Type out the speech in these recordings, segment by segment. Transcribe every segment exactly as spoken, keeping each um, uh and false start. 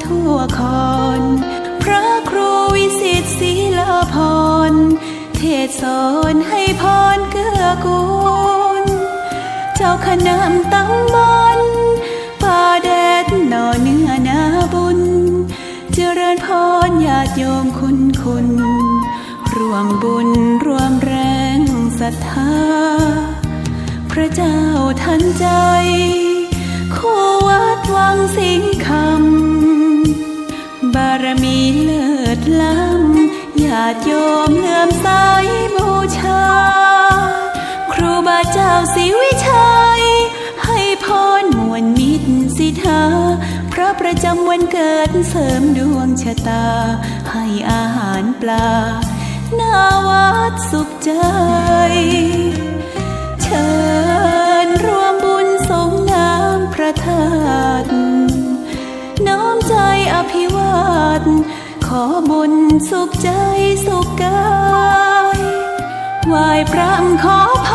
ทั่วคอน พระครูวิสิตศิลาภรณ์ เทศน์สอนให้พรเกื้อกูล เจ้าคณะตำบลป่าแดด หน่อเนื้อนาบุญ เจริญพรญาติโยมคุณคุณ ร่วมบุญร่วมแรงศรัทธา พระเจ้าทันใจ คู่วัดวังสิงห์คำ บารมีเลิศล้ำ ญาติโยมเลื่อมใสบูชา ครูบาเจ้าศรีวิชัย ให้พรม่วนมิตรสิทธา เพราะประจำวันเกิดเสริมดวงชะตา ให้อาหารปลา หน้าวัดสุขใจ เชิญร่วมบุญสรงน้ำพระธาตุ น้อมใจอภิวาท ขอบุญสุขใจสุขกาย ไหว้พระขอพ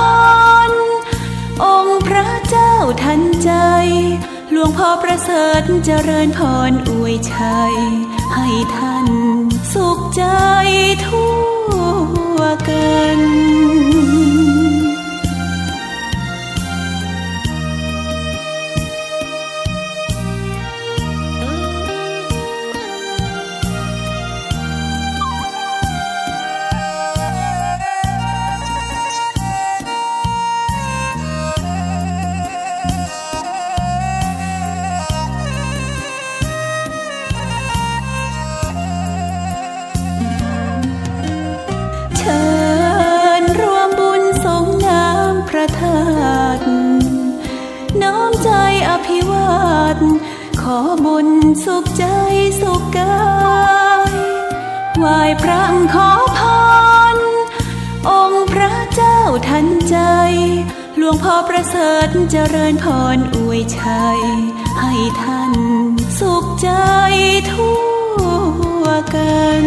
ร องค์พระเจ้าทันใจ หลวงพ่อประเสริฐเจริญพรอวยชัย ให้ท่านสุขใจทั่วกันเชิญร่วมบุญสรงน้ำพระธาตุ น้อมใจอภิวาท ขอบุญสุขใจสุขกาย ไหว้พระขอพร องค์พระเจ้าทันใจ หลวงพ่อประเสริฐเจริญพรอวยชัย ให้ท่านสุขใจทั่วกัน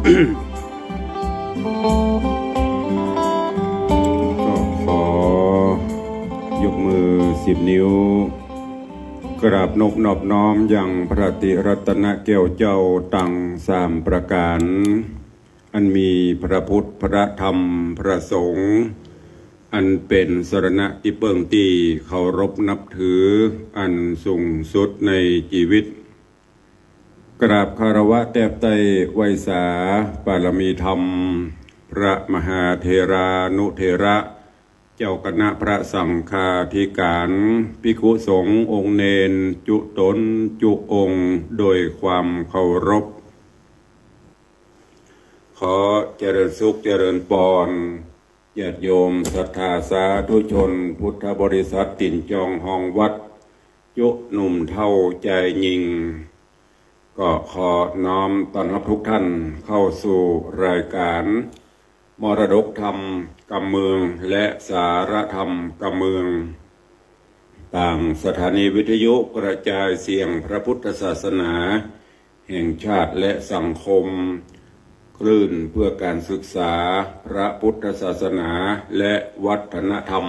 ก็ขอยกมือสิบนิ้ว กราบนบนอบน้อมยังพระติรัตนแก้วเจ้าตังสามประก๋าน อันมีพระพุทธ พระธรรม พระสงฆ์ อันเป๋นสรณะตี้เปิ้งตี้เคารพนับถืออันสูงสุดในจีวิต กราบคารวะแตบไต้ไหว้สาปารมีธรรม พระมหาเถรานุเถระ เจ้าคณะพระสังฆาธิก๋าน ภิกขุสงฆ์องค์เณรจุ๊ต๋นจุ๊องค์ โดยความเคารพ ขอเจริญสุขเจริญปอน ญาติโยมศรัทธาสาธุชนพุทธบริษัทตี๋นจองฮองวัด จุ๊หนุ่มเฒ่าจายญิง ก็ขอน้อมต้อนฮับทุกท่านเข้าสู่รายการมรดกธรรมกำเมืองและสาระธรรมกำเมือง ตางสถานีวิทยุกระจายเสียงพระพุทธศาสนาแห่งชาติและสังคม คลื่นเพื่อการศึกษาพระพุทธศาสนาและวัฒนธรรม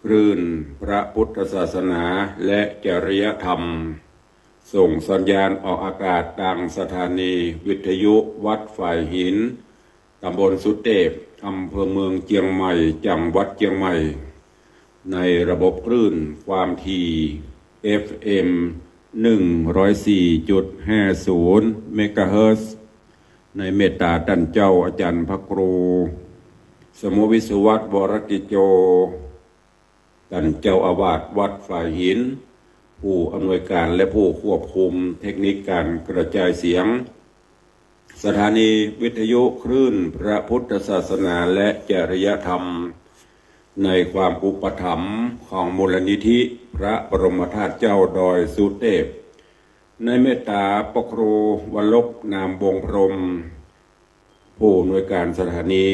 คลื่นพระพุทธศาสนาและจริยธรรม ส่งสัญญาณออกอากาศตางสถานีวิทยุวัดฝายหิน ต๋ำบลสุเตพ อำเภอเมืองเจียงใหม่ จังหวัดเจียงใหม่ ในระบบคลื่นความถี่ เอฟเอ็ม หนึ่งร้อยสี่จุดห้าศูนย์ เมกะเฮิรตซ์ ในเมตต๋าต้านเจ้าอาจ๋ารย์พระครู สมุห์ วิศวัตร วรกิจโจ ต้านเจ้าอาวาสวัดฝายหิน ผู้อำนวยการและผู้ควบคุมเทคนิคการกระจายเสียง สถานีวิทยุคลื่นพระพุทธศาสนาและจริยธรรม ในความอุปถัมภ์ของมูลนิธิพระบรมธาตุเจ้าดอยสุเตพ ในเมตต๋าพระครูวรรบ นามวงศ์พรหม ผู้อำนวยการสถานี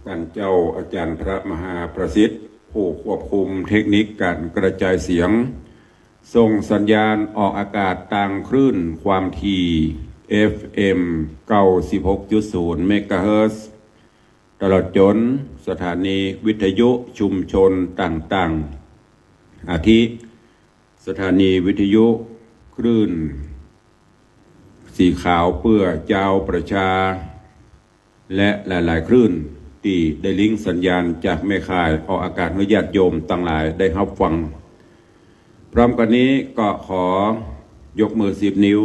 ต้านเจ้าอาจ๋ารย์พระมหาประสิทธิ์ ผู้ควบคุมเทคนิคการกระจายเสียง ส่งสัญญาณออกอากาศตางคลื่นความถี่ เอฟเอ็ม เก้าสิบหกจุดศูนย์ เมกะเฮิรตซ์ ตลอดจ๋นสถานีวิทยุชุมชนต่างๆ อาทิ สถานีวิทยุคลื่นสีขาวเปื้อจาวประชา และหลายๆ คลื่นตี้ได้ลิงก์สัญญาณจากแม่ข่ายออกอากาศหื้อญาติโยมตังหลายได้ฮับฟัง พร้อมกั๋นนี้ก็ขอยกมือสิบนิ้ว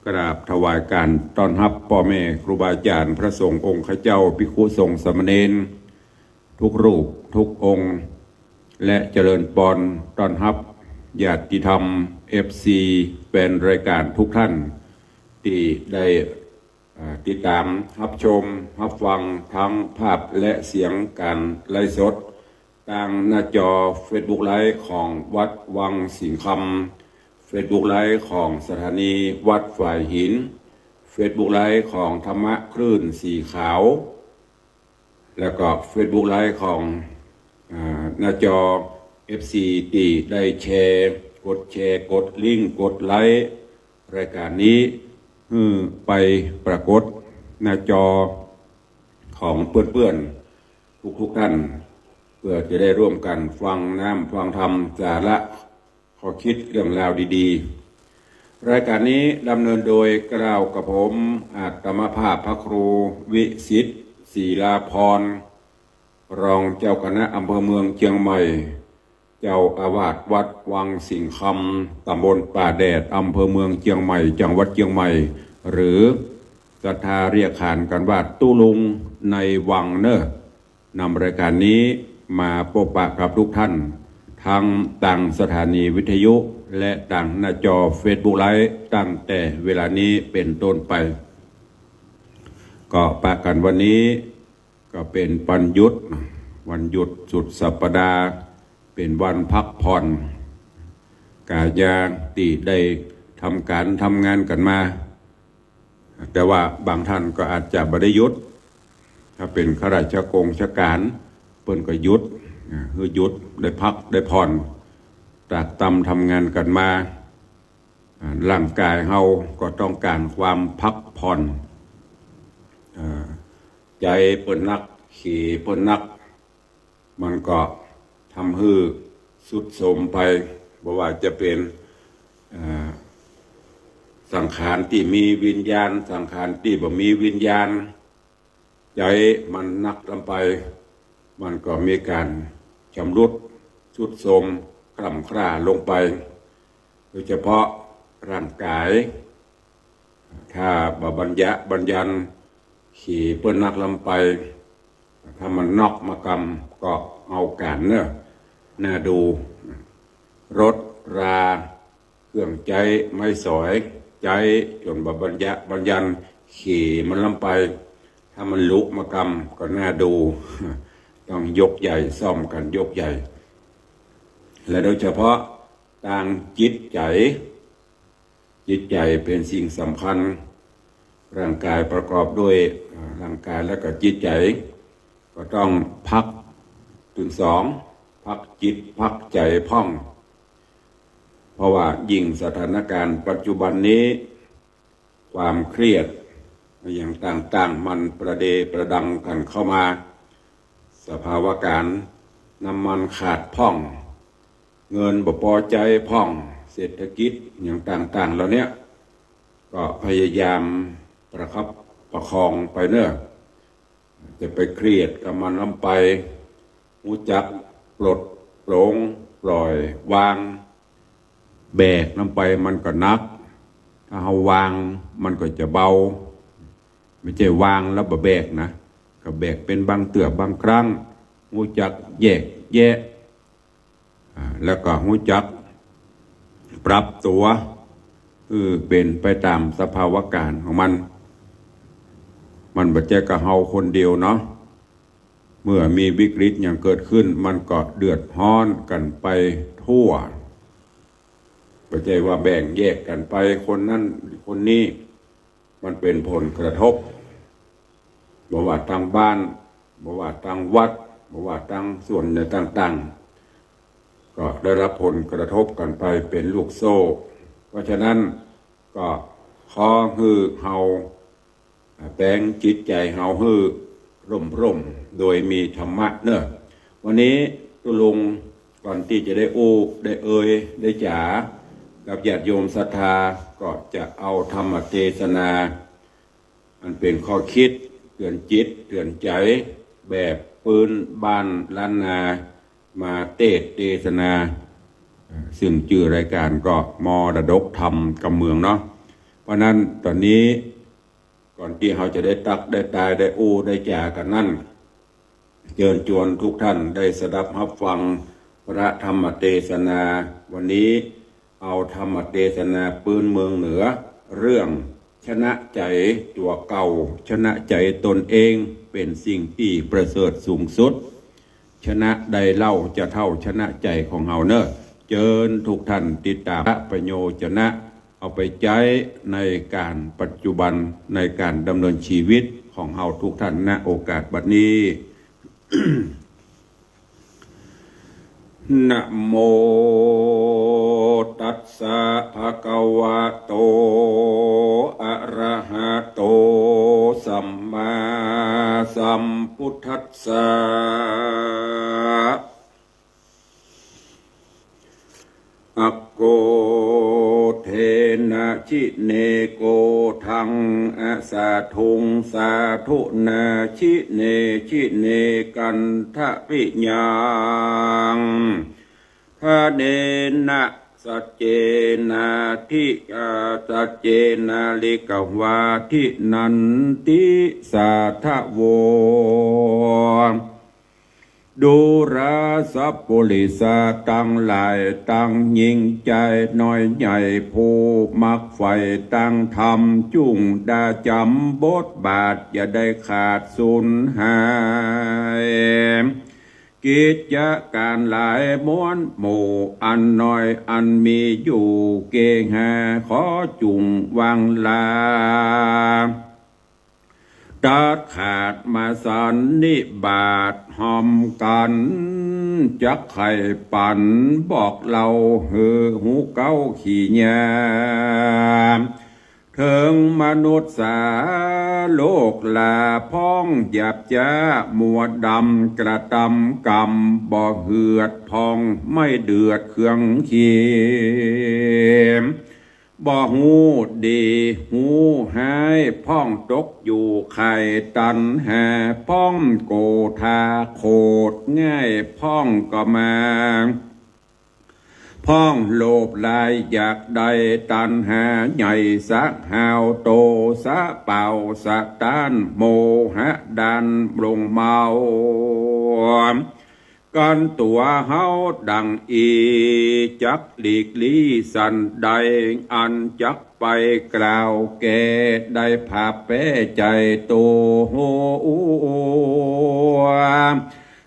กราบถวายก๋านต้อนฮับป้อแม่ครูบาอาจ๋ารย์ พระสงฆ์องค์ข้าเจ้า ภิกขุสงฆ์สามเณร ทุกรูปทุกองค์ และเจริญปอนต้อนฮับญาติธรรม เอฟซี แฟนรายก๋านทุกท่าน ตี้ได้ อ่า ติดต๋ามฮับชมฮับฟังทั้งภาพและเสียงก๋านไลฟ์สด ตางหน้าจอเฟซบุ๊กไลฟ์ของวัดวังสิงห์คำ เฟซบุ๊กไลฟ์ของสถานีวัดฝายหิน เฟซบุ๊กไลฟ์ของธรรมะคลื่นสีขาว แล้วก็เฟซบุ๊กไลฟ์ของ อ่า หน้าจอ เอฟซี ตี้ได้แชร์ กดแชร์ กดลิงก์ กดไลค์รายการนี้ หื้อไปปรากฏหน้าจอของเปื้อนๆ ทุกๆ ท่าน เปื้อจะได้ร่วมกั๋นฟังน้ำฟังธรรม สาระข้อคิดเรื่องราวดีๆ รายการนี้ดำเนินโดยเกล้ากระผม อาตมาภาพพระครูวิสิทธิ์ ศิลาพร รองเจ้าคณะอำเภอเมืองเจียงใหม่ เจ้าอาวาสวัดวังสิงห์คำ ต๋ำบลป่าแดด อำเภอเมืองเจียงใหม่ จังหวัดเจียงใหม่ หรือศรัทธาเรียกขานกั๋นว่าตุ๊ลุงในวังเน่อ นำรายการนี้มาปบปะกับทุกท่าน ทั้งตางสถานีวิทยุ และตางหน้าจอเฟซบุ๊กไลฟ์ ตั้งแต่เวลานี้เป๋นต้นไป ก็ปะกั๋นวันนี้ ก็เป๋นวันหยุด วันหยุดสุดสัปดาห์ เป๋นวันพักผ่อน ก๋าญาตี้ได้ทำก๋านทำงานกั๋นมา แต่ว่าบางท่านก็อาจจะบ่ได้หยุด ถ้าเป๋นข้าราชกงราชก๋าน เปิ้นก็หยุด อ่า หื้อหยุด ได้พัก ได้ผ่อน ตรากตร่ำทำงานกั๋นมา อ่า ร่างก๋ายเฮาก็ต้องก๋านความพักผ่อน อ่า ใจ๋เปิ้นนัก เขเปิ้นนัก มันก็ทำหื้อทรุดโทรมไป บ่ว่าจะเป๋น อ่า สังขารตี้มีวิญญาณ สังขารตี้บ่มีวิญญาณ ใจ๋มันนักลำไป มันก็มีก๋านชำรุดทรุดโทรมคร่ำคร่าลงไป โดยเฉพาะร่างก๋าย ถ้าบ่บัญญะบัญญัน เขเปิ้นนักลำไป ถ้ามันน็อกมากำก็เอาก๋านเน่อ น่าดู รถรา เครื่องใจ๊ไม้สอย ใจ๊จ๋นบ่บัญญะบัญญัน เขมันลำไป ถ้ามันหลุมากำก็น่าดู ต้องยกใหญ่ ซ่อมกั๋นยกใหญ่ และโดยเฉพาะตางจิตใจ๋ จิตใจ๋เป๋นสิ่งสำคัญ ร่างก๋ายประกอบด้วย อ่า ร่างก๋ายแล้วก็จิตใจ๋ ก็ต้องพักตึงสอง พักจิตพักใจ๋พ่อง เพราะว่ายิ่งสถานก๋ารณ์ปัจจุบันนี้ ความเครียดอะหยังต่างๆ มันประเดประดังกั๋นเข้ามา สภาวะก๋ารณ์น้ำมันขาดพ่อง เงินบ่ปอใจ๊พ่อง เศรษฐกิจอะหยังต่างๆ เหล่าเนี้ย ก็พยายามประคับประคองไปเน่อ จะไปเครียดกับมันลำไป ฮู้จักปลดปลงปล่อยวาง แบกลำไปมันก็หนัก ถ้าเฮาวางมันก็จะเบา บ่ใจ้วางแล้วบ่แบกนะ ก็แบกเป๋นบางเตื้อบางครั้ง ฮู้จักแยกแยะ อ่า แล้วก็ฮู้จักปรับตั๋ว เออ เป๋นไปต๋ามสภาวะก๋ารณ์ของมัน มันบ่ใจ้ก้าเฮาคนเดียวเนาะ เมื่อมีวิกฤตหยังเกิดขึ้น มันก็เดือดฮ้อนกั๋นไปทั่ว บ่ใจ้ว่าแบ่งแยกกั๋นไปคนนั้นคนนี้ มันเป๋นผลกระทบ บ่ว่าตางบ้าน บ่ว่าตางวัด บ่ว่าตางส่วนใดต่างๆ ก็ได้รับผลกระทบกั๋นไปเป๋นลูกโซ่ เพราะฉะนั้นก็ขอหื้อเฮา อ่า แป๋งจิตใจ๋เฮาหื้อร่มๆ โดยมีธรรมะเน่อ วันนี้ตุ๊ลุงก่อนตี้จะได้อู้ได้เอ่ยได้จ๋ากับญาติโยมศรัทธา ก็จะเอาธรรมเตสนา อันเป๋นข้อคิดเตื๋อนจิตเตื๋อนใจ๋แบบปื๊นบ้านล้านนา มาเตสน์เตสนา เอ่อ ซึ่งจื้อรายก๋านก็มรดกธรรมกำเมืองเนาะ เพราะนั้นต๋อนนี้ก่อนตี้เฮาจะได้ตั๊กได้ตายได้อู้ได้จ๋ากั๋นนั้น เจิญจวนทุกท่านได้สดับฮับฟังพระธรรมเตสนา วันนี้เอาธรรมเตสนาปื๊นเมืองเหนือ เรื่องชนะใจ๋ตั๋วเก่า ชนะใจ๋ตนเองเป๋นสิ่งตี้ประเสริฐสูงสุด ชนะใดเล่าจะเท่าชนะใจ๋ของเฮาเน่อ เจิญทุกท่านติดต๋ามพระประโยชนะ เอาไปใจ๊ในก๋านปัจจุบัน ในก๋านดำเนินชีวิตของเฮาทุกท่าน ณ โอกาสบัดนี้ นะโมตัสสะ ภะคะวะโต อะระหะโต สัมมาสัมพุทธัสสะ อะโก เทนะ จิเน โกธัง อะสาธุง สาธุนา จิเน จิเน กันทะปิยัง ทะเนนะ สัจเจนะ ทิ อา สัจเจนะ ลิกวา ทินันติ สาทะโว ดูราสัปปุริสะตังหลาย ตังญิงจายน้อยใหญ่ ผู้มักใฝ่ตังธรรม จุ่งดาจ๋ำบทบาท อย่าได้ขาดสูญหาย กิจก๋านหลายมวลหมู่ อันน้อยอันมีอยู่ เกหาขอจุ่งวางลา ตัดขาดมาสันนิบาต ฮ่อมกั๋นจักใค่ปั๋น บอกเล่าหื้อฮู้เก๊าขี่ยา เถิงมนุษย์สาโลกหลาพ่องหยาบจ๊ามัวดำ กระตำกรรมบ่เหือดพ่อง ไม่เดือดเคืองเขียม บ่ฮู้ดีฮู้ฮ้าย พ่องตกอยู่ข่ายตัณหา พ่องโกธาโขดง่าย พ่องก็มา พ่องโลภหลายอยากได้ ตัณหาใหญ่สะหาว โตสะเป่าสะต้าน โมหะดันลงเมา กันตั๋วเฮาดั่งอี้ จักหลีกลี้สันใด อันจักไปกล่าวแก่ ได้ผาบแป๊ใจ๋โต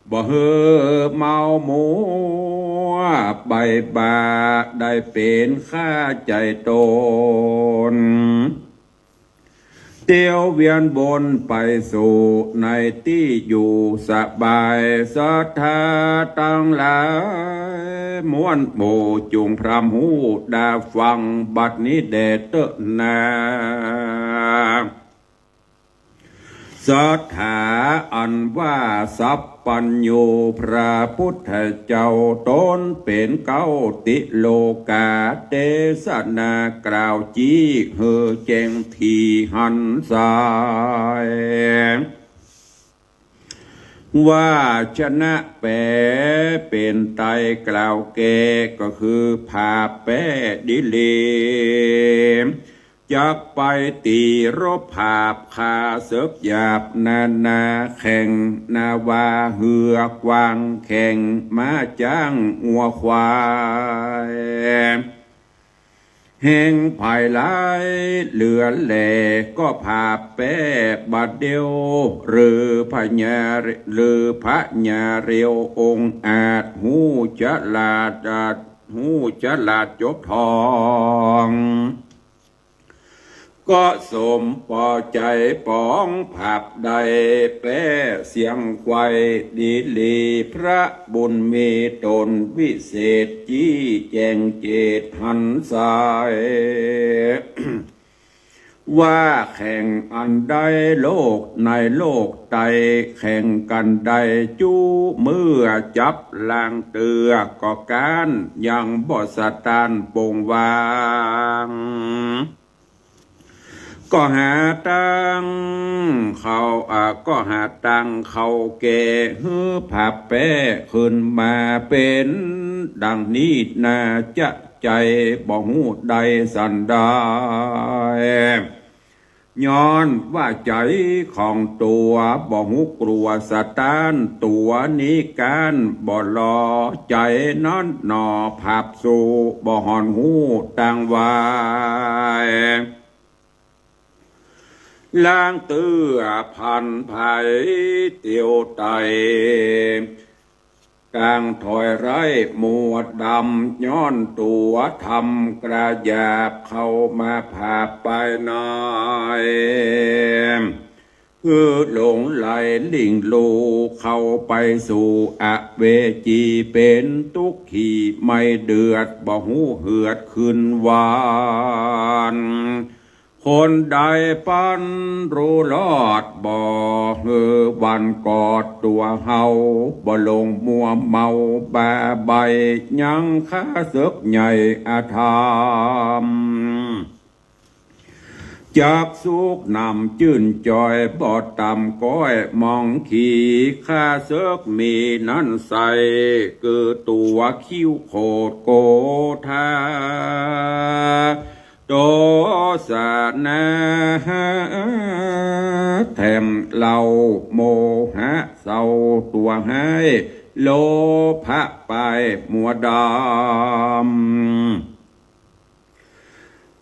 บ่หื้อเมามัว ใบ้บ้า ได้เป๋นฆ่าใจ๋ตน เตียวเวียนวนไปสู่ในตี้อยู่สบาย ศรัทธาตังหลาย มวลหมู่จุ่งพร่ำฮู้ดาฟัง บัดนี้แด่เต๊อะนา ศรัทธาอันว่าสัพพัญญูพระพุทธเจ้า ตนเป๋นเก๊าติโลกา เตสนากล่าวจี๊หื้อแจ้งถี่หันสาย วาชนะแป๋เป๋นไตยกล่าวแก่ ก็คือผาบแป๊ดีหลี จักไปตี๋รบผาบฆ่าเสิกหยาบนานาแข่ง นาวาเฮือกว้างแข่ง ม้าจ๊างงัวควาย แห่งผายหลายเหลือแหล่ ก็ผาบแป๊บัดเดียว หรือพญา หรือพญาเรียวองอาจ ฮู้ฉลาด ฮู้ฉลาดจบทอง ก็สมปอใจ๋ป๋องผาบได้แป๊เสียงไขว่ดีหลี พระบุญมีต๋นวิเศษ จี๊แจ้งเจตหันสาย ว่าแข่งอันใดโลกในโลกไต แข่งกั๋นได้จู้เมื่อ จับลางเตื้อก็ก๊าน ยังบ่สะต้านปงวาง ก็หาตังเข้า อ่า ก็หาตังเข้าแก่ หื้อผาบแป๊ขึ้นมาเป๋นดังนี้นา จะใจ๋บ่ฮู้ได้สันใด ย้อนว่าใจ๋ของตั๋วบ่ฮู้กลัวสะต้าน ตั๋วนี้ก๊านบ่หล่อ ใจ๋นั้นหน่อผาบสู้บ่หอนฮู้ตังวาย ลางเตื้อพันไผเตียวไต กางถอยไร้มัวดำ ย้อนตั๋วทำกระหยาบ เข้ามาผาบไปใน หื้อหลงไหลลิ่งลู่ เข้าไปสู่อเวจี เป๋นตุ๊กขีไม่เดือด บ่ฮู้เหือดขึ้นหวาน คนใดปันรู้รอด บ่หื้อวันกอดตั๋วเฮา บ่หลงมัวเมาบ้าใบ้ ยังฆ่าเสิกใหญ่อธรรม จักสุขหนำจื้นจอย บ่ต่ำก้อยมองขี ฆ่าเสิกมีนั้นใส่ คือตั๋วคิ้วโขดโกธา โตสะนา แถมเล่าโมหะเศร้าตั๋วฮ้าย โลภะปายมัวดำ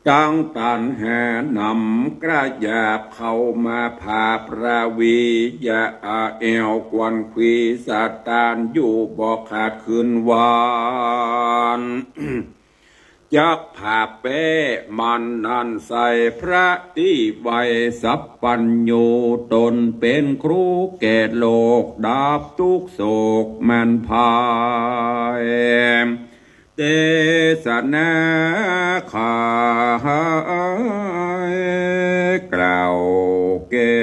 ตังตัณหาหนำกระหยาบ เข้ามาผาบราวี อย่าอาแอวกวนขวี สะต้านอยู่บ่ขาดคืนวัน จักผาบแป๊มันนั้นใส่ พระตี้ไหวสัพพัญญู ตนเป๋นครูแก่โลก ดับตุ๊กข์โศกมันภัย เตสนาขาย กล่าวแก้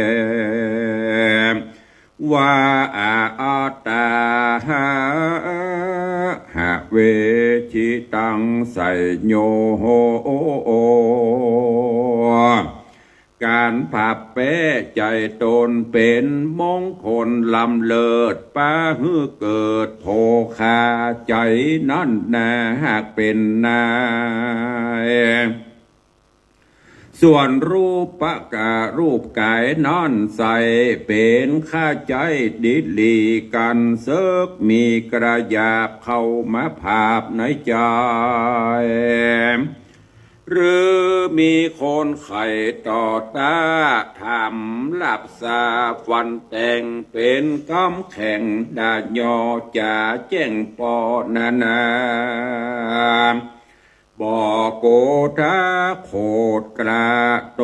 ว่า อัตตา หะ เวชิตัง ไสโย ก๋านปรับแป๊ใจ๋ต๋นเป๋นมงคลล้ำเลิศ ปาหื้อเกิดโภคาใจ๋นั้นนา หากเป๋นนาย ส่วนรูปะกะ รูปก๋ายนั้นไส้เป๋นค่าใจ๊ดีหลีกั๋นเสิก มีกระหยาบเข้ามาผาบในใจ๋ หรือมีคนใค่ต่อต้า ถามหลับสาฟันแต่ง เป๋นกำแข็งดายอจ๋าแจ้งป้อนานา บ่โกธาโขดกระโต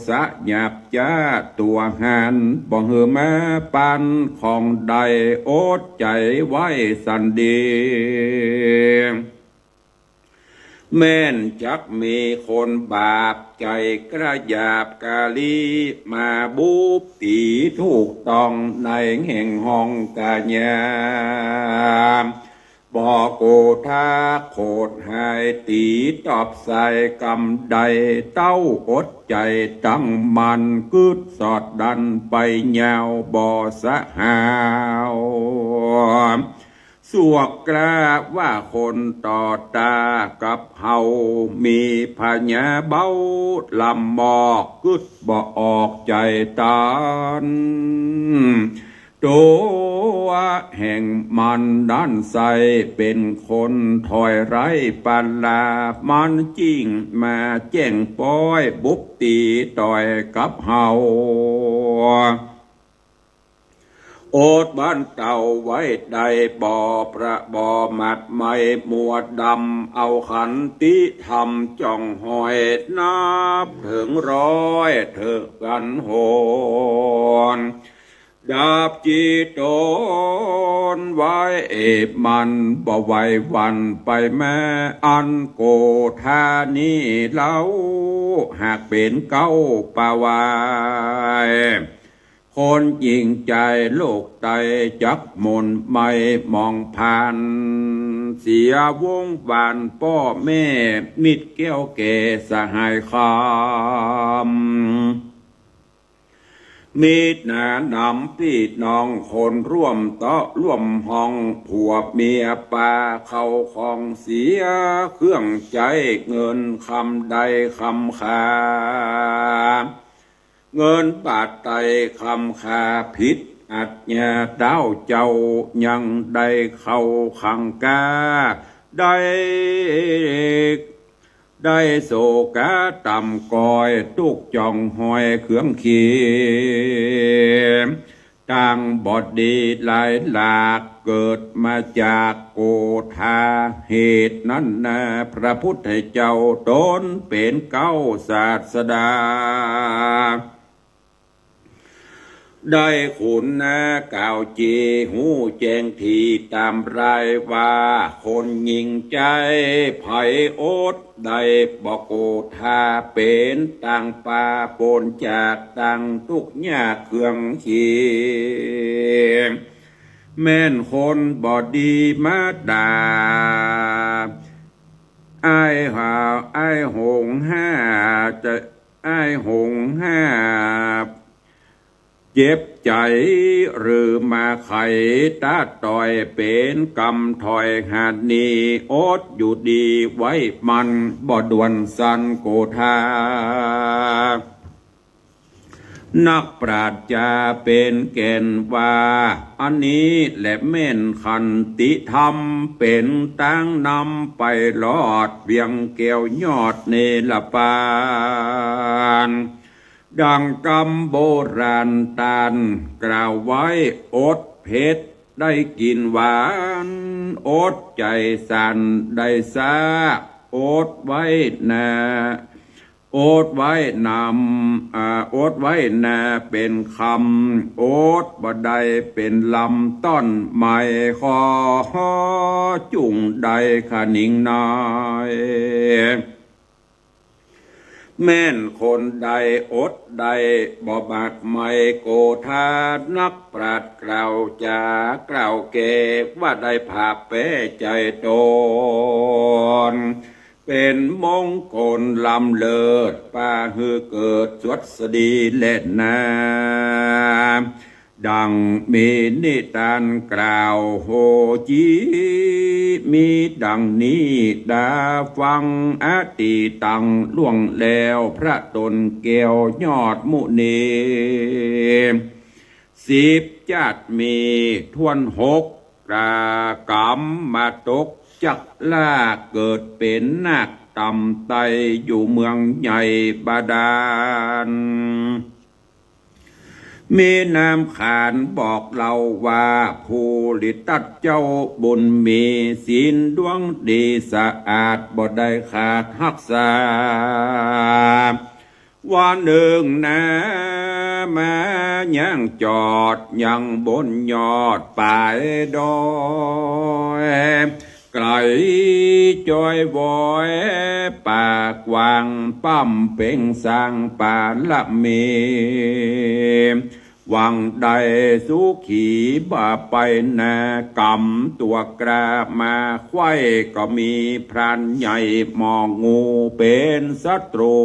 สะหยาบจ๊าตั๋วหั้น บ่หื้อมาปันของได้ อดใจ๋ไว้สันดี แม่นจักมีคนบาปใจ๋กระหยาบกะลี มาบุบตี๋ถูกต้องในแห่งห้องกายา บ่โกธาโขดหายตี๋ตอบใส่กำใด เต้าอดใจ๋ตั้งมั่น กึ๊ดสอดดันไปยาวบ่สะหาว สวกกล้าว่าคนต่อต้ากับเฮา มีพญาเบ้าลำมอก กึ๊ดบ่ออกใจ๋ตัน ตั๋วแห่งมันนั้นไส้เป๋นคนถ้อยไร้ปัญญา มันจึงมาแจ้งป้อยบุบตี๋ต่อยกับเฮา อดบั้นเต้าไว้ได้บ่ ประบ่หมัดไหม้มัวดำ เอาขันติธรรมจ่องห้อย นับเถิงร้อยเถิงพันหน ดับจิตต๋นไว้ มันบ่ไหวหวั่นไปมา อันโกธานี้เล่า หากเป๋นเก๊าปาวาย คนหญิงใจ๋โลกใต้จักหม่นไหม้หมองผ่าน เสียวงวานป้อแม่มิตรแก้วแก่สหายคำ มิตรหนานำปี้น้องคนร่วมเต๊าะร่วมห้อง ผัวเมียปาเข้าของเสียเครื่องใจ๊ เงินคำใดคำขา เงินบาทใดคำขา ผิดอัจฉาเต้าเจ้า ยังได้เข้าขังกา ได้ ได้โศกะต่ำก้อย ตุ๊กข์จ่องห้อยเครื่องเขียม ต่างบ่ดีหลายหลาก เกิดมาจากโกธา เหตุนั้นนา พระพุทธเจ้าต๋นเป๋นเก๊าศาสดา ได้ขุนนากล่าวจี๋ ฮู้แจ้งถี่ต๋ามรายว่า คนหญิงใจ๊ใผอดได้บ่โกธา เป๋นต่างปาปนจากต่างตุ๊กข์ยากเครื่องเขียม แม่นคนบ่ดีมาด่า อ้ายหา อ้ายหงห้า จะ อ้ายหงห้า เจ็บใจ๋หรือมาไขตาต่อย เป๋นกำถ้อยหาดนี้ อดอยู่ดีไว้มัน บ่ด่วนสันโกธา นักปราชญ์จาเป๋นแก่นว่า อันนี้แหละแม่นขันติธรรม เป๋นตางนำไปรอด เวียงแก้วยอดเนรปาน ดังกำโบราณต้านกล่าวไว้ อดเผ็ดได้กิ๋นหวาน อดใจ๋สันได้ซา อดไว้นา อดไว้นำ อ่า อดไว้นาเป๋นคำ อดบ่ได้เป๋นลำ ต้อนไหมขอจุ่งได้คะนิงน้อย แม่นคนใดอดได้บ่มากมาย โกธานักปราชญ์กล่าวจ๋ากล่าวแก่ ว่าได้ผาบแป๊ใจ๋ต๋น เป๋นมงคลล้ำเลิศ ปาหื้อเกิดสวัสดีแลนา ดังมีนิทานกล่าวโหจี มีดังนี้ดาฟัง อตีตังล่วงแล้ว พระต๋นแก้วยอดมุนี สิบจ๊าดมีถ้วนหก กะก๋ำมาตกจักหล้า เกิดเป๋นนาคต่ำไต้อยู่เมืองใหญ่บาดาล แม่น้ำขานบอกเล่าว่า ภูริทัตเจ้าบุญมี ศีลดวงดีสะอาด บ่ได้ขาดฮักษา วันนึ่งนา มาย่างจอดยังบนยอดป๋ายดอย ไก๋จอยว้อย ปากกว้างป้ำเป๋งสร้างปารมี หวังได้สุขีบ่ไปนา ก๋ำตั๋วกล้ามาไขว้ ก็มีพรานใหญ่หมองูเป๋นศัตรู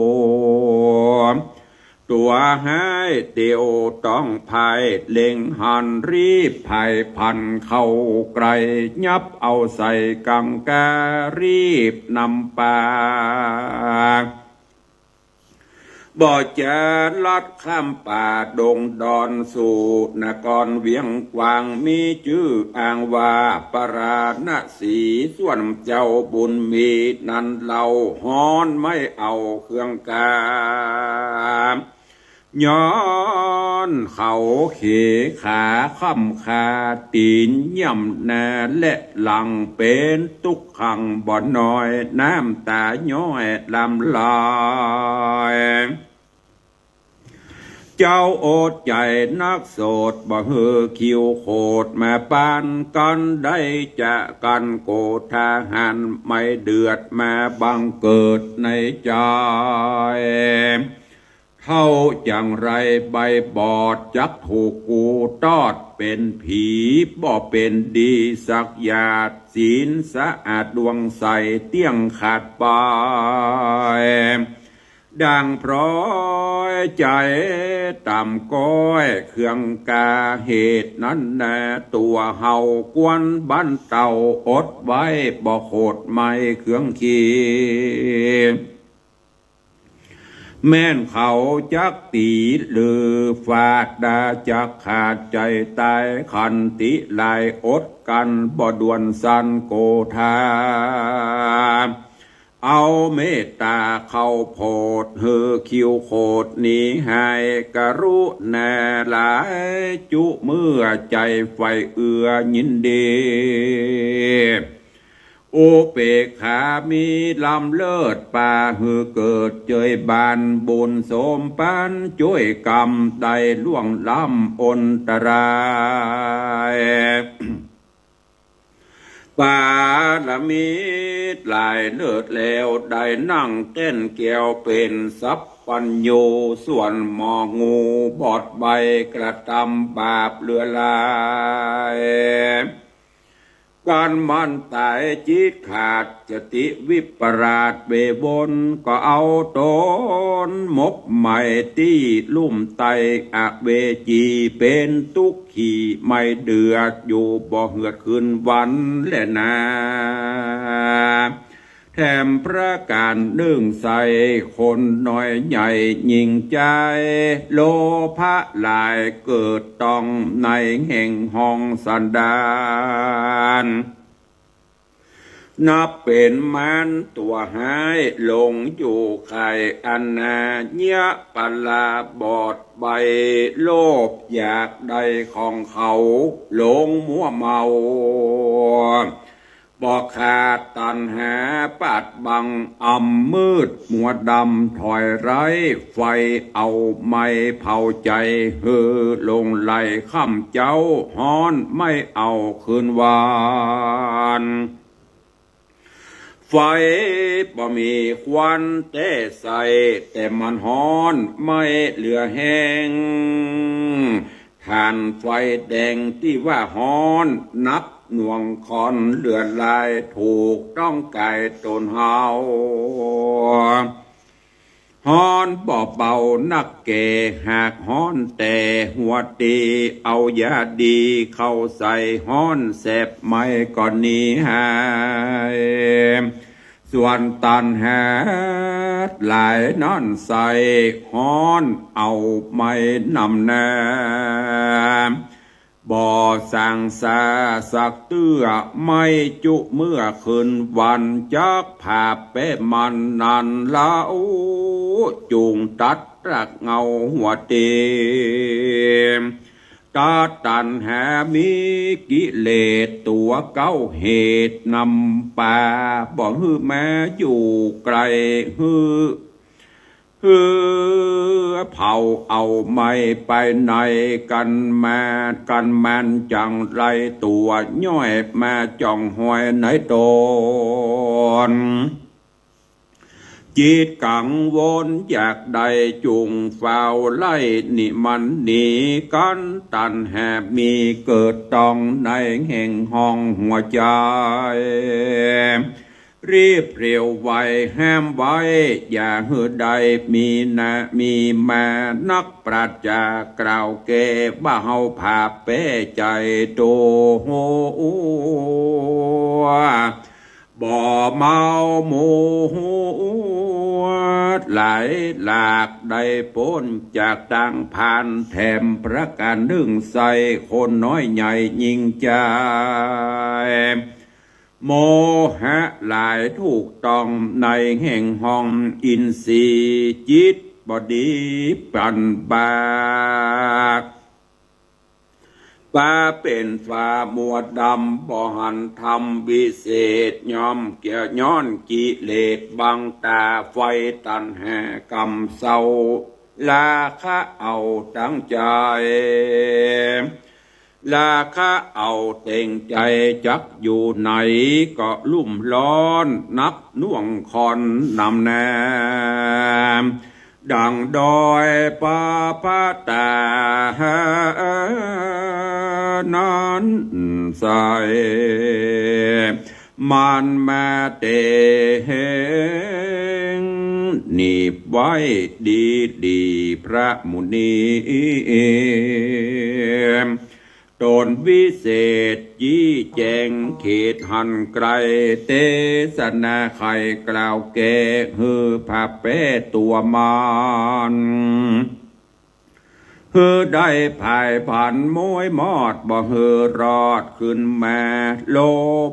ตั๋วฮ้ายเตียวต้องพ่าย เล็งหันรีบพ่ายพลันเข้าใก้ ยับเอาใส่กังก๋ารีบนำปา บ่จะลัดข้ามป่าดงดอนสู่นครเวียงกวาง มีจื้ออ้างว่าปาราณสี ส่วนเจ้าบุญมีนั้นเล่า ฮ้อนไม่เอาเครื่องกา ย้อนเขาเขขาค่ำคา ตี๋นย่ำหน้าและหลัง เป๋นตุ๊กขังบ่น้อย น้ำต๋าย้อยลำลาย เจ้าอดใจ๋นักโสด บ่หื้อคิวโขดมาปานกั๋น ได้จะกั๋นโกธาหาร ไม่เดือดมาบังเกิดในใจ๋ เท่าจั๋งไรใบบอด จักถูกกูตอดเป๋นผี บ่เป๋นดีสักหยาด ศีลสะอาดดวงใส เตี้ยงขาดไป ดังพร้อยใจ๋ต่ำก้อย เครื่องกาเหตุนั้นนา ตั๋วเฮาควรบั้นเต่า อดไว้บ่โขดไม่เครื่องขี แม่นเขาจักตี๋หรือฟาดดา จักขาดใจ๋ต๋ายขันติหลาย อดกั๋นบ่ด่วนสันโกธา เอาเมตต๋าเข้าโผด หื้อคิวโขดหนีหาย กรุณาหลายจุ เมื่อใจ๋ใฝ่เอื้อยินดี อุเปกขามีล้ำเลิศ ปาหื้อเกิดเจยบาน บุญสมปานจ้วยกำ ได้ล่วงล้ำอนตราย ปารมีหลายเลิศแล้ว ได้นั่งแก้นแก้วเป๋นสัพพัญญู ส่วนหมองูบอดใบ กระทำบาปเหลือหลาย กั๋นมันต๋ายจิตขาด สติวิปราชเววน ก็เอาต๋นหมกไหมตี้ลุ่มใต้อเวจี เป๋นตุ๊กขีไม่เดือด อยู่บ่เหือดคืนวันแลนา แถมประก๋านนึ่งใส่ คนน้อยใหญ่ยิ่งใจ๋ โลภะหลายเกิดต้อง ในแห่งห้องสันดาน นับเป๋นมารตั๋วฮ้าย หลงอยู่ใค่อนาเยียะปาราบอดใบ โลภอยากได้ของเขา หลงมัวเมา บ่ขาดตัณหาปาดบัง อำมืดมัวดำถอยไร้ ไฟเอาไหม้เผาใจ๋ หื้อหลงไหลค่ำเจ๊า ฮ้อนไม่เอาคืนวัน ฟบ่มีควันแต๊ใส แต่มันฮ้อนไม่เหลือแฮง ถ่านไฟแดงตี้ว่าฮ้อน นับหน่วงคอนเหลือหลาย ถูกต้องก๋ายต๋นเฮา ฮ้อนบ่เบานักแก่ หากฮ้อนแต่หัวตี้ เอายาดีเข้าใส่ ฮ้อนแสบไหม้ก็หนีหาย ส่วนตัณหาหลายนั้นใส่ ฮ้อนเอาไหม้นำนา บ่สางสาสักเตื้อ ไหม้จุเมื่อคืนวัน จักผาแป๊มันนั้นเล่า จุ่งตัดรากเหง้าหัวตี้ ตัดตัณหามีกิเลสตั๋วเก๊า เหตุนำปา บ่หื้อมาอยู่ใก้ หื้อ หื้อเผาเอาไหม้ไปใน กั๋นมา กั๋นมันจังไรตั๋ว ย้อยมาจ่องฮอยในต๋น จิตกังวลอยากได้ จุ่งฟ้าวไล่หนีมันหนี กั๋นตัณหามีเกิดต้องในแห่งห้องหัวใจ๋ รีบเร็วไวห้ามไว้ อย่าหื้อได้มีนา มีมา นักปราชญ์กล่าวแก้ ว่าเฮาผาแป๊ใจ๋โต บ่เมาหมู่หลายหลาก ได้ป๊นจากตางพาน แถมประก๋านนึ่งใส่ คนน้อยใหญ่ยิ่งใจ๋ โมหะหลายถูกต้องในแห่งห้องอินทรีย์ จิตบ่ดีปันบาก ปาเป๋นฟ้ามัวดำ บ่หันธรรมวิเศษ ย่อมเกี่ยวย้อนกิเลสบังต๋า ไฟตัณหากำเซา ราคะเอาตั้งใจ๋ ราคะเอาเต็งใจ๋ จักอยู่ไหนก็ลุ่มร้อน นับหน่วงคอนนำนา ดั่งดอยปาปะตานั้นใส มันมาเตงหนีบไว้ดีดี พระมุนี ต๋นวิเศษจี้แจ๋งเขตหันไกล เตสนาไขกล่าวแก้ หื้อผาแป๊ตั๋วมัน หื้อได้ผายผันม้วยมอด บ่หื้อรอดคืนมา โล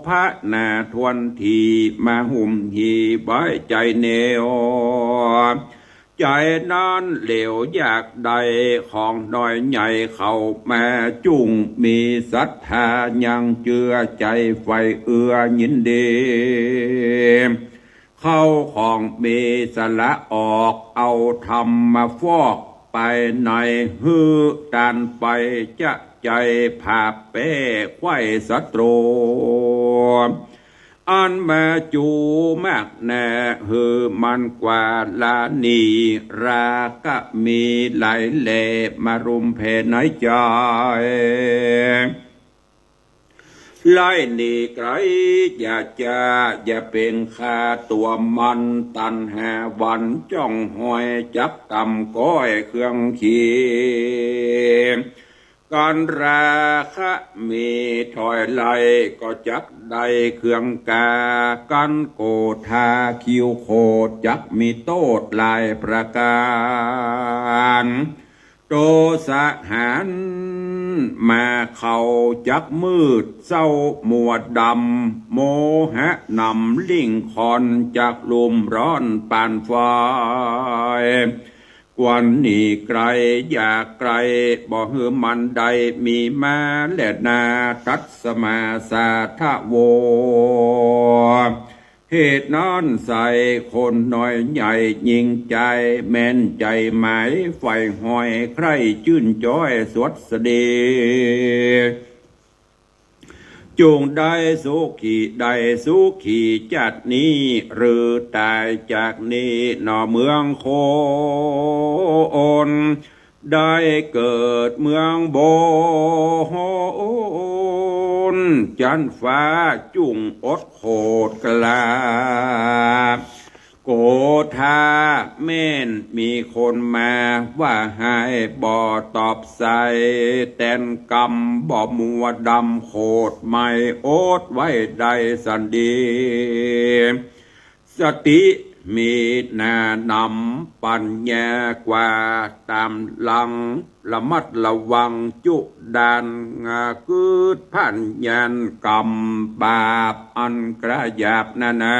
ภะหนาถ้วนถี่ มาหุ้มหี่ไว้ใจ๋เหนียว ใจ๋นั้นเหลียวอยากได้ของน้อยใหญ่เข้ามา จุ่งมีศรัทธายังเจื้อใจ๋ ใฝ่เอื้อยินดี เข้าของมีสละออก เอาธรรมมาฟอกไปใน หื้อตานไปจะใจ๋ ผาแป๊ไขว้ศัตรู อันมาจูมากแน่ หื้อมันกวาดละหนี ราคะมีหลายแหล่ มารุมแผ่ในใจ๋ ไล่หนีไกลอย่าจ้า อย่าเป๋นข้าตั๋วมัน ตัณหาหวั่นจ้องฮอย จักตำก้อยเครื่องขี กั๋นราคะมีถอยไล่ ก็จักได้เครื่องกา กั๋นโกธาคิวโขด จักมีโต้ษหลายประก๋าน โตสะหันมาเข้าจักมืด เศร้ามัวดำ โมหะนำลิ่งคอน จักลุ่มร้อนปานไฟ ควรหนีไกลอย่าใก้ บ่หื้อมันได้มีมาแลนา ตัสมาสาทะโว เหตุนั้นใส่คนน้อยใหญ่ยิ่งใจ๋ แม่นใจ๋หมายใฝ่ฮอย ใคร่จื้นจ้อยสวัสดี จุ่งได้สุขี ได้สุขีจาตินี้ หรือต๋ายจากนี้หนอเมืองคน ได้เกิดเมืองบน จั๊นฟ้าจุ่งอดโขดกล้า โกธาแม่นมีคนมาว่าหายบ่ตอบใส แตนกำบ่มัวดำโขดไหม้อดไว้ได้สันดี สติมีหน้านำปั๋ญญากว่าต๋ามหลัง ระมัดระวังจุด่าน งากืดผ่านยานกรรมบาปอันกระหยาบนานา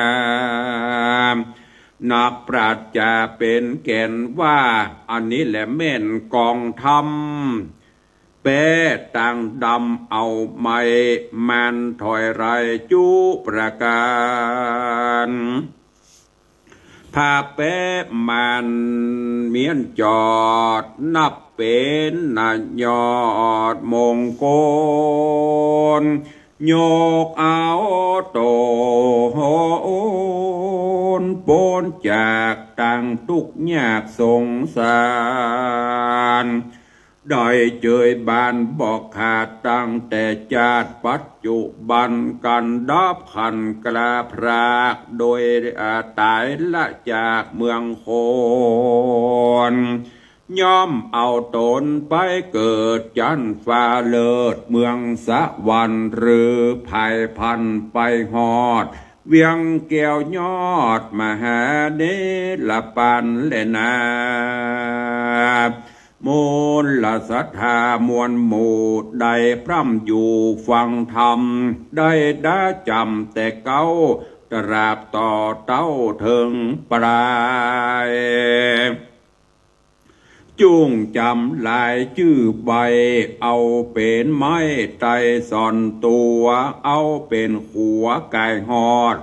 นักปราชญ์จ๋าเป๋นแก่นว่า อันนี้แหละแม่นกองธรรม แป๊ตางดำเอาไม้มานถอยไรจุประก๋าน ผ้าแป๊มานเมี้ยนจอด นับเป๋นนายอดมงคล ยกเอาต๋นป๊นจากตางตุ๊กข์ยากสงสาร ได้เจยบานบ่ขาดตั้งแต่จาติปัจจุบัน กันดับขันกล้าพราก โดยอาต๋ายละจากเมืองคน ย่อมเอาต๋นไปเกิดจั๊นฟ้าเลิศเมืองสวรรค์ หรือผายพันไปฮอด เวียงแก้วยอดมหาเนรปานแลนา มวลศรัทธามวลหมู่ได้พร่ำอยู่ฟังธรรม ได้ดาจ๋ำแต่เก๊า ตราบต่อเต้าเถิงปลาย จุ่งจ๋ำหลายจื้อใบ เอาเป๋นไม้ไต้ซ่อนตั๋ว เอาเป๋นขัวก๋ายฮอด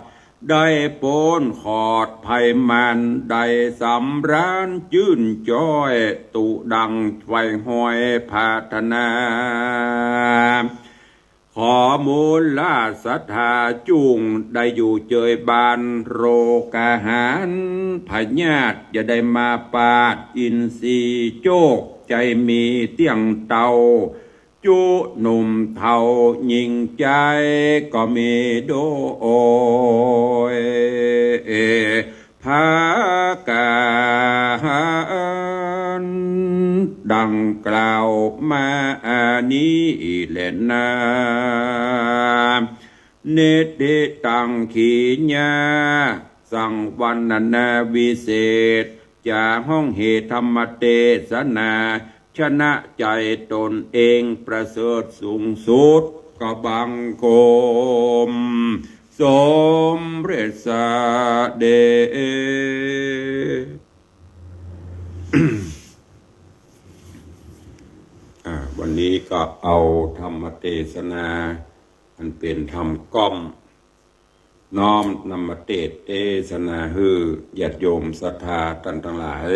ได้ป๊นขอดภัยมาร ได้สำราญจื้นจ้อย ตุดังใฝ่ฮอยผาถนา ขอมวลศรัทธาจุ่งได้อยู่เจยบาน โรคอาหารพยาธิอย่าได้มาปาด อินทรีย์โจคใจ๋มีเตี้ยงเต้า จุหนุ่มเฒ่าญิงจายก็มีโดย ผาก๋านดังกล่าวมาอันนี้แลนา เนติตังขีญา สังวรรณนาวิเศษ จ๋าฮ้องเหตุธรรมเตสนา ชนะใจ๋ต๋นเองประเสริฐสูงสุด ก็บังคมสมเร็จเสด็จ อ่า วันนี้ก็เอาธรรมเตสนา อันเป๋นธรรมก้อม น้อมนำมาเตสน์เตสนาหื้อญาติโยมศรัทธาต้านตังหลาย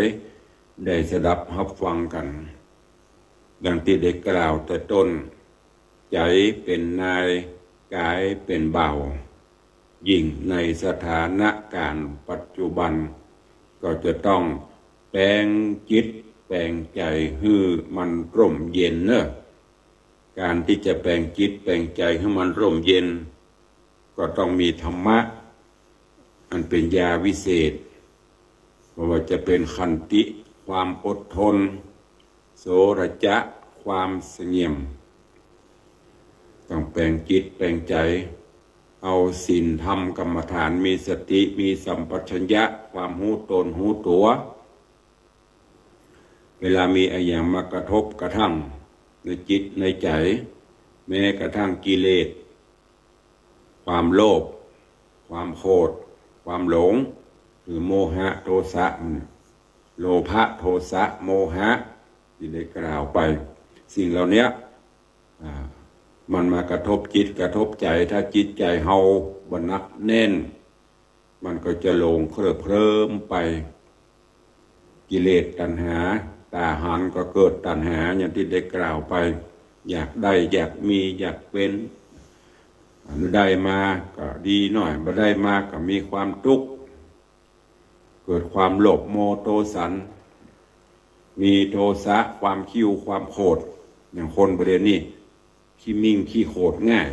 ได้สดับฮับฟังกั๋น ดังตี้ได้กล่าวแต่ต้น ใจ๋เป๋นนาย ก๋ายเป๋นบ่าว ยิ่งในสถานก๋ารณ์ปัจจุบัน ก็จะต้องแป๋งจิตแป๋งใจ๋หื้อมันร่มเย็นเนาะ ก๋านตี้จะแป๋งจิตแป๋งใจ๋หื้อมันร่มเย็น ก็ต้องมีธรรมะ อันเป๋นยาวิเศษ บ่ว่าจะเป๋นขันติ ความอดทน โสระจะ ความสงบ ต้องแป๋งจิตแป๋งใจ๋ เอาศีลธรรมกรรมฐาน มีสติ มีสัมปชัญญะ ความฮู้ตนฮู้ตั๋ว เวลามีอะหยังมากระทบกระทั่งในจิตในใจ๋ แม้กระทั่งกิเลส ความโลภ ความโขด ความหลง หรือโมหะโทสะ มัน โลภะโทสะโมหะ ตี้ได้กล่าวไป สิ่งเหล่าเนี้ย อ่า มันมากระทบจิตกระทบใจ๋ ถ้าจิตใจ๋เฮาบ่หนักแน่น มันก็จะหลงเคลิบเคลิ้มไป กิเลสตัณหา ต๋าหันก็เกิดตัณหา อย่างตี้ได้กล่าวไป อยากได้ อยากมี อยากเป๋น ได้มาก็ดีหน้อย บ่ได้มาก็มีความตุ๊กข์ เกิดความโลภโมโทสัน มีโทสะ ความคิ้ว ความโขด อย่างคนประเดี๋ยวนี้ขี้มิ่งขี้โขดง่าย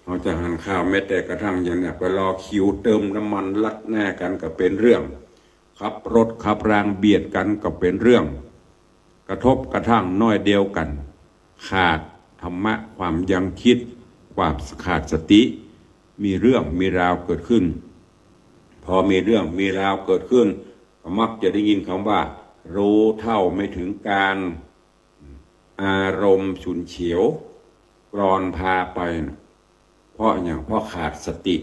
เฮาจะหันข่าวแม้แต่กระทั่งอย่างเนี่ย ไปรอคิวเติมน้ำมันลัดหน้ากั๋นก็เป๋นเรื่อง ขับรถขับรางเบียดกั๋นก็เป๋นเรื่อง กระทบกระทั่งน้อยเดียวกั๋น ขาดธรรมะความยั้งคิด ความขาดสติ มีเรื่องมีราวเกิดขึ้น พอมีเรื่องมีราวเกิดขึ้น ก็มักจะได้ยินกำว่า รู้เท่าไม่ถึงการ อารมณ์ฉุนเฉียว กรอนพาไปน่ะ เพราะหยัง เพราะขาดสติ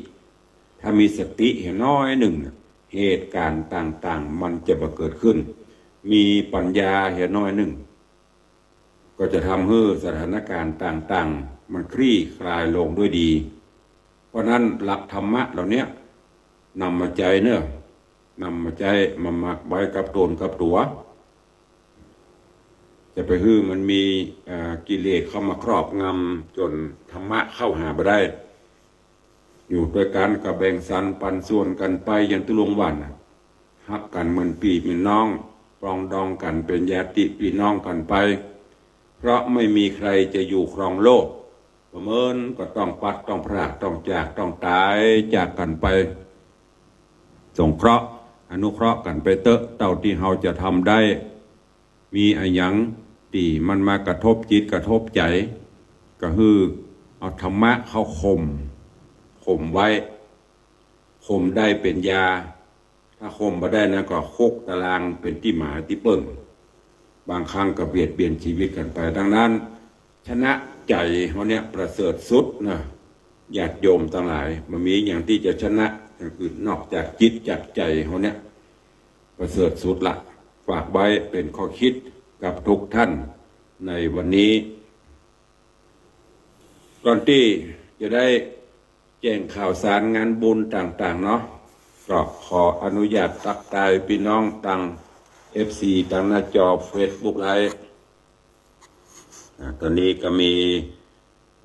ถ้ามีสติเหียน้อยนึ่งน่ะ เหตุก๋ารณ์ต่างๆ มันจะบ่เกิดขึ้น มีปั๋ญญาเหียน้อยนึ่ง ก็จะทำหื้อสถานก๋ารณ์ต่างๆ มันคลี่คลายลงด้วยดี เพราะนั้นหลักธรรมะเหล่าเนี้ย นำมาใจ๊เนาะ นำมาใจ๊มาหมักไว้กับต๋นกับตั๋ว จะไปหื้อมันมี เอ่อ กิเลสเข้ามาครอบงำจ๋นธรรมะเข้าหาบ่ได้ อยู่ตวยกั๋นก็แบ่งสรรปันส่วนกั๋นไปอย่างตุ๊ลุงว่าน่ะ ฮักกั๋นเหมือนปี้เหมือนน้อง ปรองดองกั๋นเป๋นญาติปี้น้องกั๋นไป เพราะไม่มีใครจะอยู่ครองโลก บ่เมินก็ต้องปัดต้องพรากต้องจากต้องต๋ายจากกั๋นไป สงเคราะห์อนุเคราะห์กั๋นไปเต๊อะ เต้าตี้เฮาจะทำได้ มีอะหยังตี้มันมากระทบจิตกระทบใจ๋ ก็หื้อเอาธรรมะเข้าข่ม ข่มไว้ ข่มได้เป๋นยา ถ้าข่มบ่ได้นะ ก็คุกตารางเป๋นตี้หมายตี้เปิ้ง บางครั้งก็เบียดเบียนชีวิตกั๋นไป ดังนั้น ชนะใจ๋เฮาเนี่ยประเสริฐสุดนะ ญาติโยมตังหลาย บ่มีอะหยังตี้จะชนะอย่างอื่นนอกจากจิตจากใจ๋เฮาเนี่ย ประเสริฐสุดละ ฝากไว้เป๋นข้อคิดกับทุกท่านในวันนี้ ก่อนตี้จะได้แจ้งข่าวสารงานบุญต่างๆ เนาะ ก็ขออนุญาตตั๊กตายปี้น้องตาง เอฟซี ตางหน้าจอเฟซบุ๊กไลฟ์ อ่า ต๋อนนี้ก็มี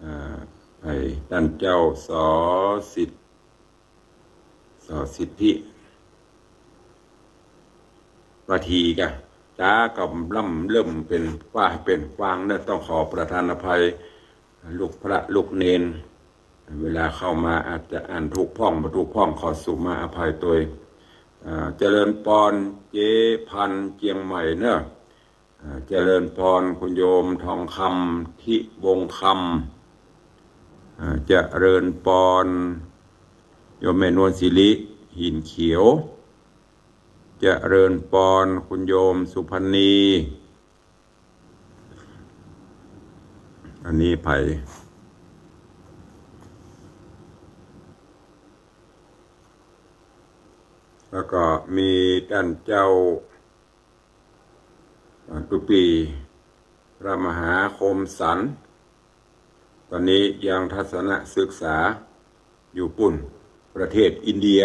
อ่า ไอ้ต้านเจ้า ส.สิทธิ ส.สิทธิ วาทีกะ จ๋าก็ล่ำเริ่มเป๋นว่าเป๋นกว้างเนาะ ต้องขอประทานอภัย ลูกพระลูกเณร เวลาเข้ามาอาจจะอ่านถูกพ่องบ่ถูกพ่อง ขอสุมาอภัยตวย อ่า เจริญปอน เจ๊พัน เจียงใหม่เนาะ อ่า เจริญปอน คุณโยมทองคำ ทิวงศ์คำ อ่า เจริญปอน โยมแม่นวลศิริ หินเขียว เจริญปอน คุณโยมสุพรรณี อันนี้ใผ แล้วก็มีต้านเจ้า อ่า ตุ๊ปี้ พระมหาคมสันต์ ต๋อนนี้ยังทัศนศึกษาอยู่ปู๊น ประเทศอินเดีย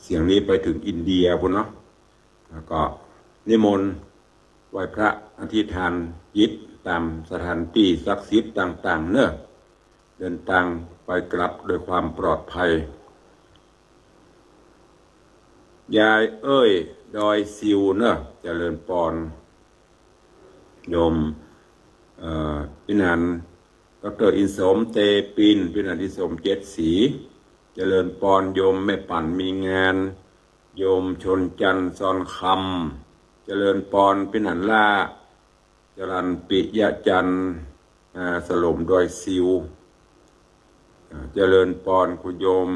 เสียงนี้ไปถึงอินเดียปู๊นเนาะ แล้วก็นิมนต์ไหว้พระอธิษฐานจิตต๋ามสถานตี้ศักดิ์สิทธิ์ต่างๆ เนาะ เดินตางไปกลับโดยความปลอดภัย ยายเอ้ย ดอยสิวเนาะ เจริญปอน โยม เอ่อ ปี้หนาน ด็อกเตอร์ อินสม เตปิน ปี้หนาน อินสม เจ็ดสี เจริญปอน โยมแม่ปั่นมีงาน โยมชนจันทร์ ซอนคำ เจริญปอน ปี้หนาน ล่า จรัญปิยะจันทร์ อ่า สลมดอยสิว อ่า เจริญปอน คุณโยม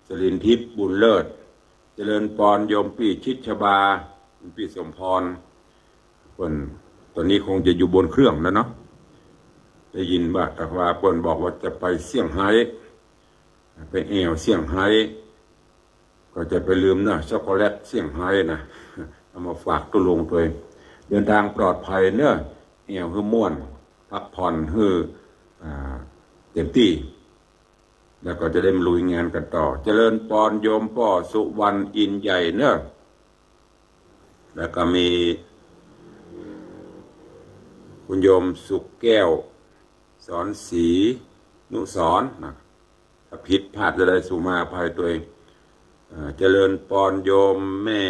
สลินทิพย์ บุญเลิศ เจริญปอน โยมปี้ ชิดชบา ปี้สมพร เปิ้น ต๋อนนี้คงจะอยู่บนเครื่องแล้วเนาะ ได้ยินว่า แต่ว่าเปิ้นบอกว่าจะไปเซี่ยงไฮ้ ไปแอ่วเซี่ยงไฮ้ ก็จะไปลืมเนาะ ช็อกโกแลตเซี่ยงไฮ้นะ เอามาฝากตุ๊ลุงตวย เดินตางปลอดภัยเนาะ แอ่วหื้อม่วน พักผ่อนหื้อ อ่า เต็มตี้ แล้วก็จะได้มาลุยงานกั๋นต่อ เจริญปอน โยมป้อสุวรรณ อินใหญ่เนาะ แล้วก็มี คุณโยมสุขแก้ว สอนศรีนุสรณ์นะ ถ้าผิดพลาดจะได้สู่มาอภัยตวย เอ่อ เจริญปอนโยมแม่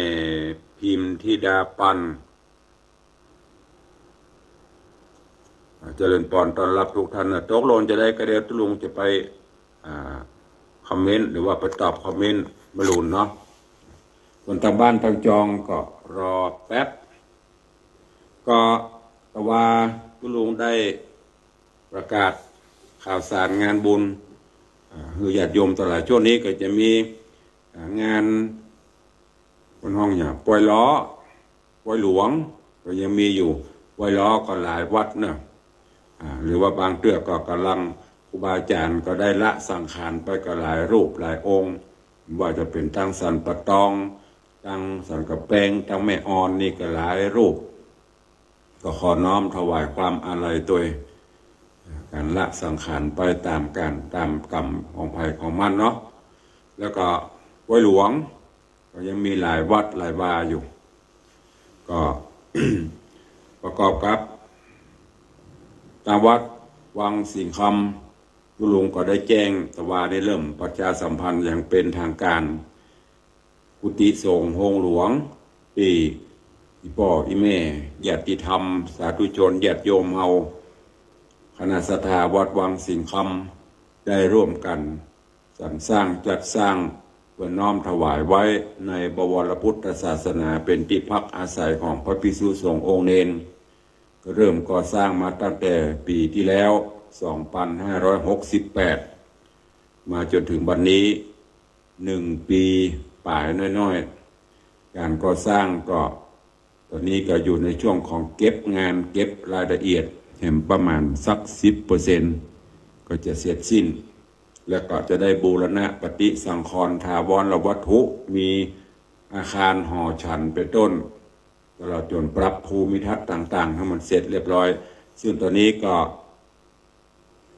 พิมพ์ธิดาปัน อ่า เจริญปอนต้อนรับทุกท่านนะ ตกลงจะได้ก็เดี๋ยวตุ๊ลุงจะไป อ่า คอมเมนต์หรือว่าไปตอบคอมเมนต์บ่ฮู้เนาะ ส่วนตางบ้านตางจองก็รอแป๊บ ก็แต่ว่าตุ๊ลุงได้ประกาศข่าวสารงานบุญ อ่า หื้อญาติโยมตังหลาย ช่วงนี้ก็จะมี อ่า งาน เปิ้นฮ้องหยัง ปอยล้อ ปอยหลวง ก็ยังมีอยู่ ปอยล้อก็หลายวัดเนาะ อ่า หรือว่าบางเตื้อก็ก่ำลัง ครูบาอาจ๋ารย์ก็ได้ละสังขารไปก็หลายรูปหลายองค์ ว่าจะเป๋นตางสันป่าตอง ตางสันกำแปง ตางแม่อ่อนนี่ก็หลายรูป ก็ขอน้อมถวายความอาลัยตวย ก๋านละสังขารไปต๋ามก๋านต๋ามกรรมของใผของมันเนาะ แล้วก็ปอยหลวง ก็ยังมีหลายวัดหลายวาอยู่ ก็ ประกอบกับ ตางวัดวังสิงห์คำ ตุ๊ลุงก็ได้แจ้ง แต่ว่าได้เริ่มประชาสัมพันธ์อย่างเป๋นตางก๋าน กุฏิสงฆ์โฮงหลวง ตี้อี่ป้ออี่แม่ ญาติธรรม สาธุชน ญาติโยมเฮา คณะศรัทธาวัดวังสิงห์คำ ได้ร่วมกั๋นสรรสร้างจัดสร้าง เปื้อน้อมถวายไว้ในบวรพุทธศาสนา เป๋นตี้พักอาศัยของพระภิกษุสงฆ์องค์เณร ก็เริ่มก่อสร้างมาตั้งแต่ปี๋ตี้แล้ว สองปันห้าร้อยหกสิบแปด มาจ๋นเถิงบัดนี้ หนึ่งปี๋ป๋ายน้อยๆ ก๋านก่อสร้างก็ ต๋อนนี้ก็อยู่ในช่วงของเก็บงานเก็บรายละเอียด แหมประมาณสักสิบเปอร์เซ็นต์ ก็จะเสร็จสิ้น แล้วก็จะได้บูรณะปฏิสังขรณ์ถาวรวัตถุ มีอาคารหอฉันเป๋นต้น ตลอดจ๋นปรับภูมิทัศน์ต่างๆ หื้อมันเสร็จเรียบร้อย ซึ่งต๋อนนี้ก็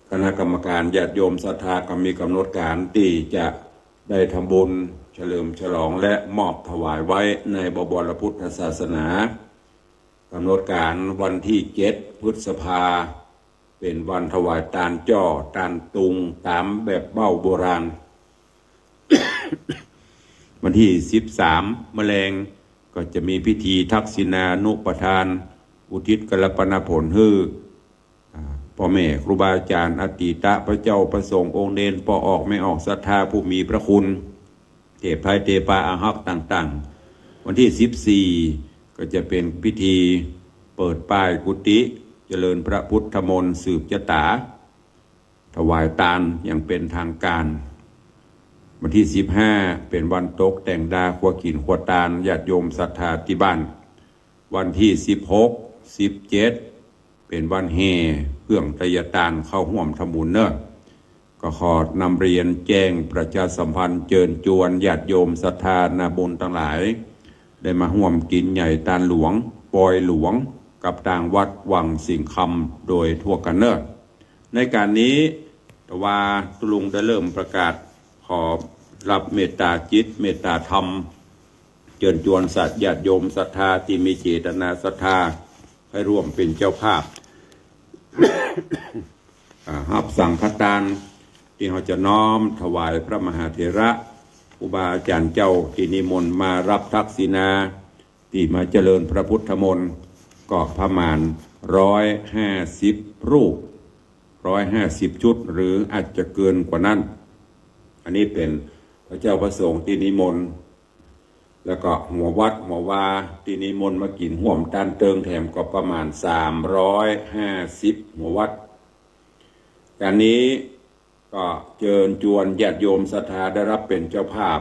คณะกรรมการญาติโยมศรัทธาก็มีก๋ำหนดก๋านตี้จะได้ทำบุญเฉลิมฉลองและมอบถวายไว้ในบวรพุทธศาสนา ก๋ำหนดก๋านวันตี้เจ็ดพฤษภา เป๋นวันถวายตานจ้อตานตุงต๋ามแบบเบ้าโบราณ วันตี้สิบสามมะแลงก็จะมีพิธีทักษิณานุปทาน อุทิศกัลปนผลหื้อ อ่า ป้อแม่ครูบาอาจ๋ารย์ อดีตพระเจ้าพระสงฆ์องค์เณร ป้อออกแม่ออกศรัทธาผู้มีพระคุณ เตไพรเตปาอาฮักต่างๆ วันตี้สิบสี่ก็จะเป๋นพิธีเปิดป้ายกุฏิ เจริญพระพุทธมนต์สืบจะต๋า ถวายตานอย่างเป๋นตางก๋าน วันตี้สิบห้าเป๋นวันตกแต่งดาครัวกิ๋นครัวตานญาติโยมศรัทธาตี้บ้าน วันตี้สิบหก สิบเจ็ดเป๋นวันแห่เครื่องไทยตานเข้าฮ่วมทำบุญเนาะ ก็ขอนำเรียนแจ้งประชาสัมพันธ์เจิญจวนญาติโยมศรัทธานาบุญตังหลาย ได้มาฮ่วมกิ๋นใหญ่ตานหลวง ปอยหลวง กับตางวัดวังสิงห์คำโดยทั่วกั๋นเนาะ ในก๋านนี้ แต่ว่าตุ๊ลุงได้เริ่มประกาศขอรับเมตตาจิตเมตตาธรรม เจิญจวนสัตว์ญาติโยมศรัทธาตี้มีเจตนาศรัทธา หื้อร่วมเป๋นเจ้าภาพ อ่า ฮับสังฆตานตี้เฮาจะน้อมถวายพระมหาเถระ ครูบาอาจ๋ารย์เจ้าตี้นิมนต์มารับทักษิณา ตี้มาเจริญพระพุทธมนต์ ก็ประมาณร้อยห้าสิบรูป ร้อยห้าสิบชุด หรืออาจจะเกินกว่านั้น อันนี้เป๋นพระเจ้าพระสงฆ์ตี้นิมนต์ แล้วก็หัววัดหัววาตี้นิมนต์มากิ๋นฮ่วมตานเติงแถมก็ประมาณสามร้อยห้าสิบหัววัด ก๋านนี้ก็เจิญจวนญาติโยมศรัทธาได้รับเป๋นเจ้าภาพ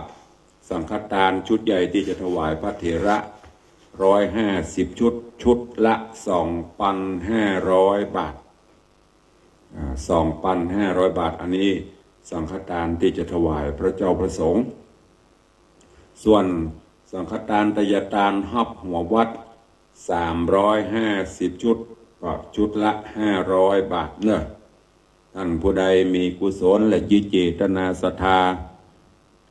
สังฆตานชุดใหญ่ตี้จะถวายพระเถระ ร้อยห้าสิบชุด ชุดละสองปันห้าร้อยบาท อ่า สองปันห้าร้อยบาท อันนี้สังฆตานตี้จะถวายพระเจ้าพระสงฆ์ ส่วนสังฆตานไทยตานฮับหัววัด สามร้อยห้าสิบชุด ก็ชุดละห้าร้อยบาทเนาะ ต้านผู้ใดมีกุศลและจิตเจตนาศรัทธา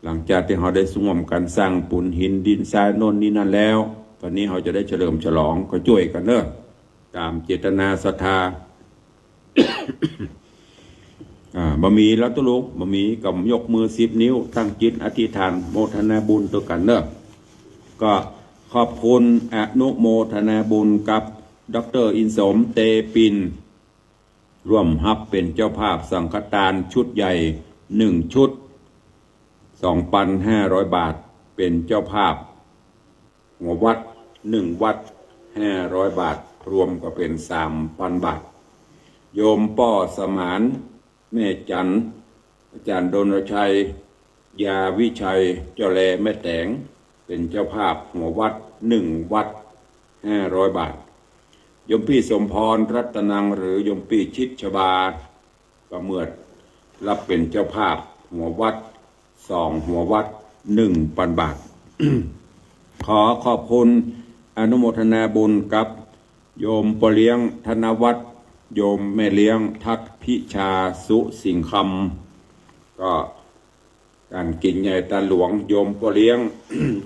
หลังจากตี้เฮาได้ฮ่วมกั๋นสร้างปูนหินดินทรายโน่นนี่นั่นแล้ว ต๋อนนี้เฮาจะได้เฉลิมฉลองก็จ้วยกั๋นเนาะ ต๋ามเจตนาศรัทธา อ่า บ่มีแล้วตุ๊ลุง บ่มี ก็ยกมือสิบนิ้ว ตั้งจิตอธิษฐานโมทนาบุญตวยกั๋นเนาะ ก็ขอบคุณ อนุโมทนาบุญกับด็อกเตอร์อินสม เตปิน ร่วมฮับเป๋นเจ้าภาพสังฆทานชุดใหญ่หนึ่งชุด สองปันห้าร้อยบาท เป๋นเจ้าภาพหัววัดหนึ่งวัดห้าร้อยบาท รวมก็เป๋นสามปันบาท โยมป้อสมาน แม่จัน อาจ๋ารย์ดลชัย ยาวิชัย เจ้าแลแม่แต๋ง เป๋นเจ้าภาพหัววัดหนึ่งวัดห้าร้อยบาท โยมปี้สมพร รัตนัง หรือโยมปี้ชิดชบา ก็เมิดฮับเป๋นเจ้าภาพหัววัดสองหัววัดหนึ่งปันบาท ขอขอบคุณอนุโมทนาบุญกับโยมป้อเลี้ยงธนวัฒน์ โยมแม่เลี้ยงทัดพิชา สุสิงห์คำ ก็ก๋านกิ๋นใหญ่ตานหลวง โยมป้อเลี้ยง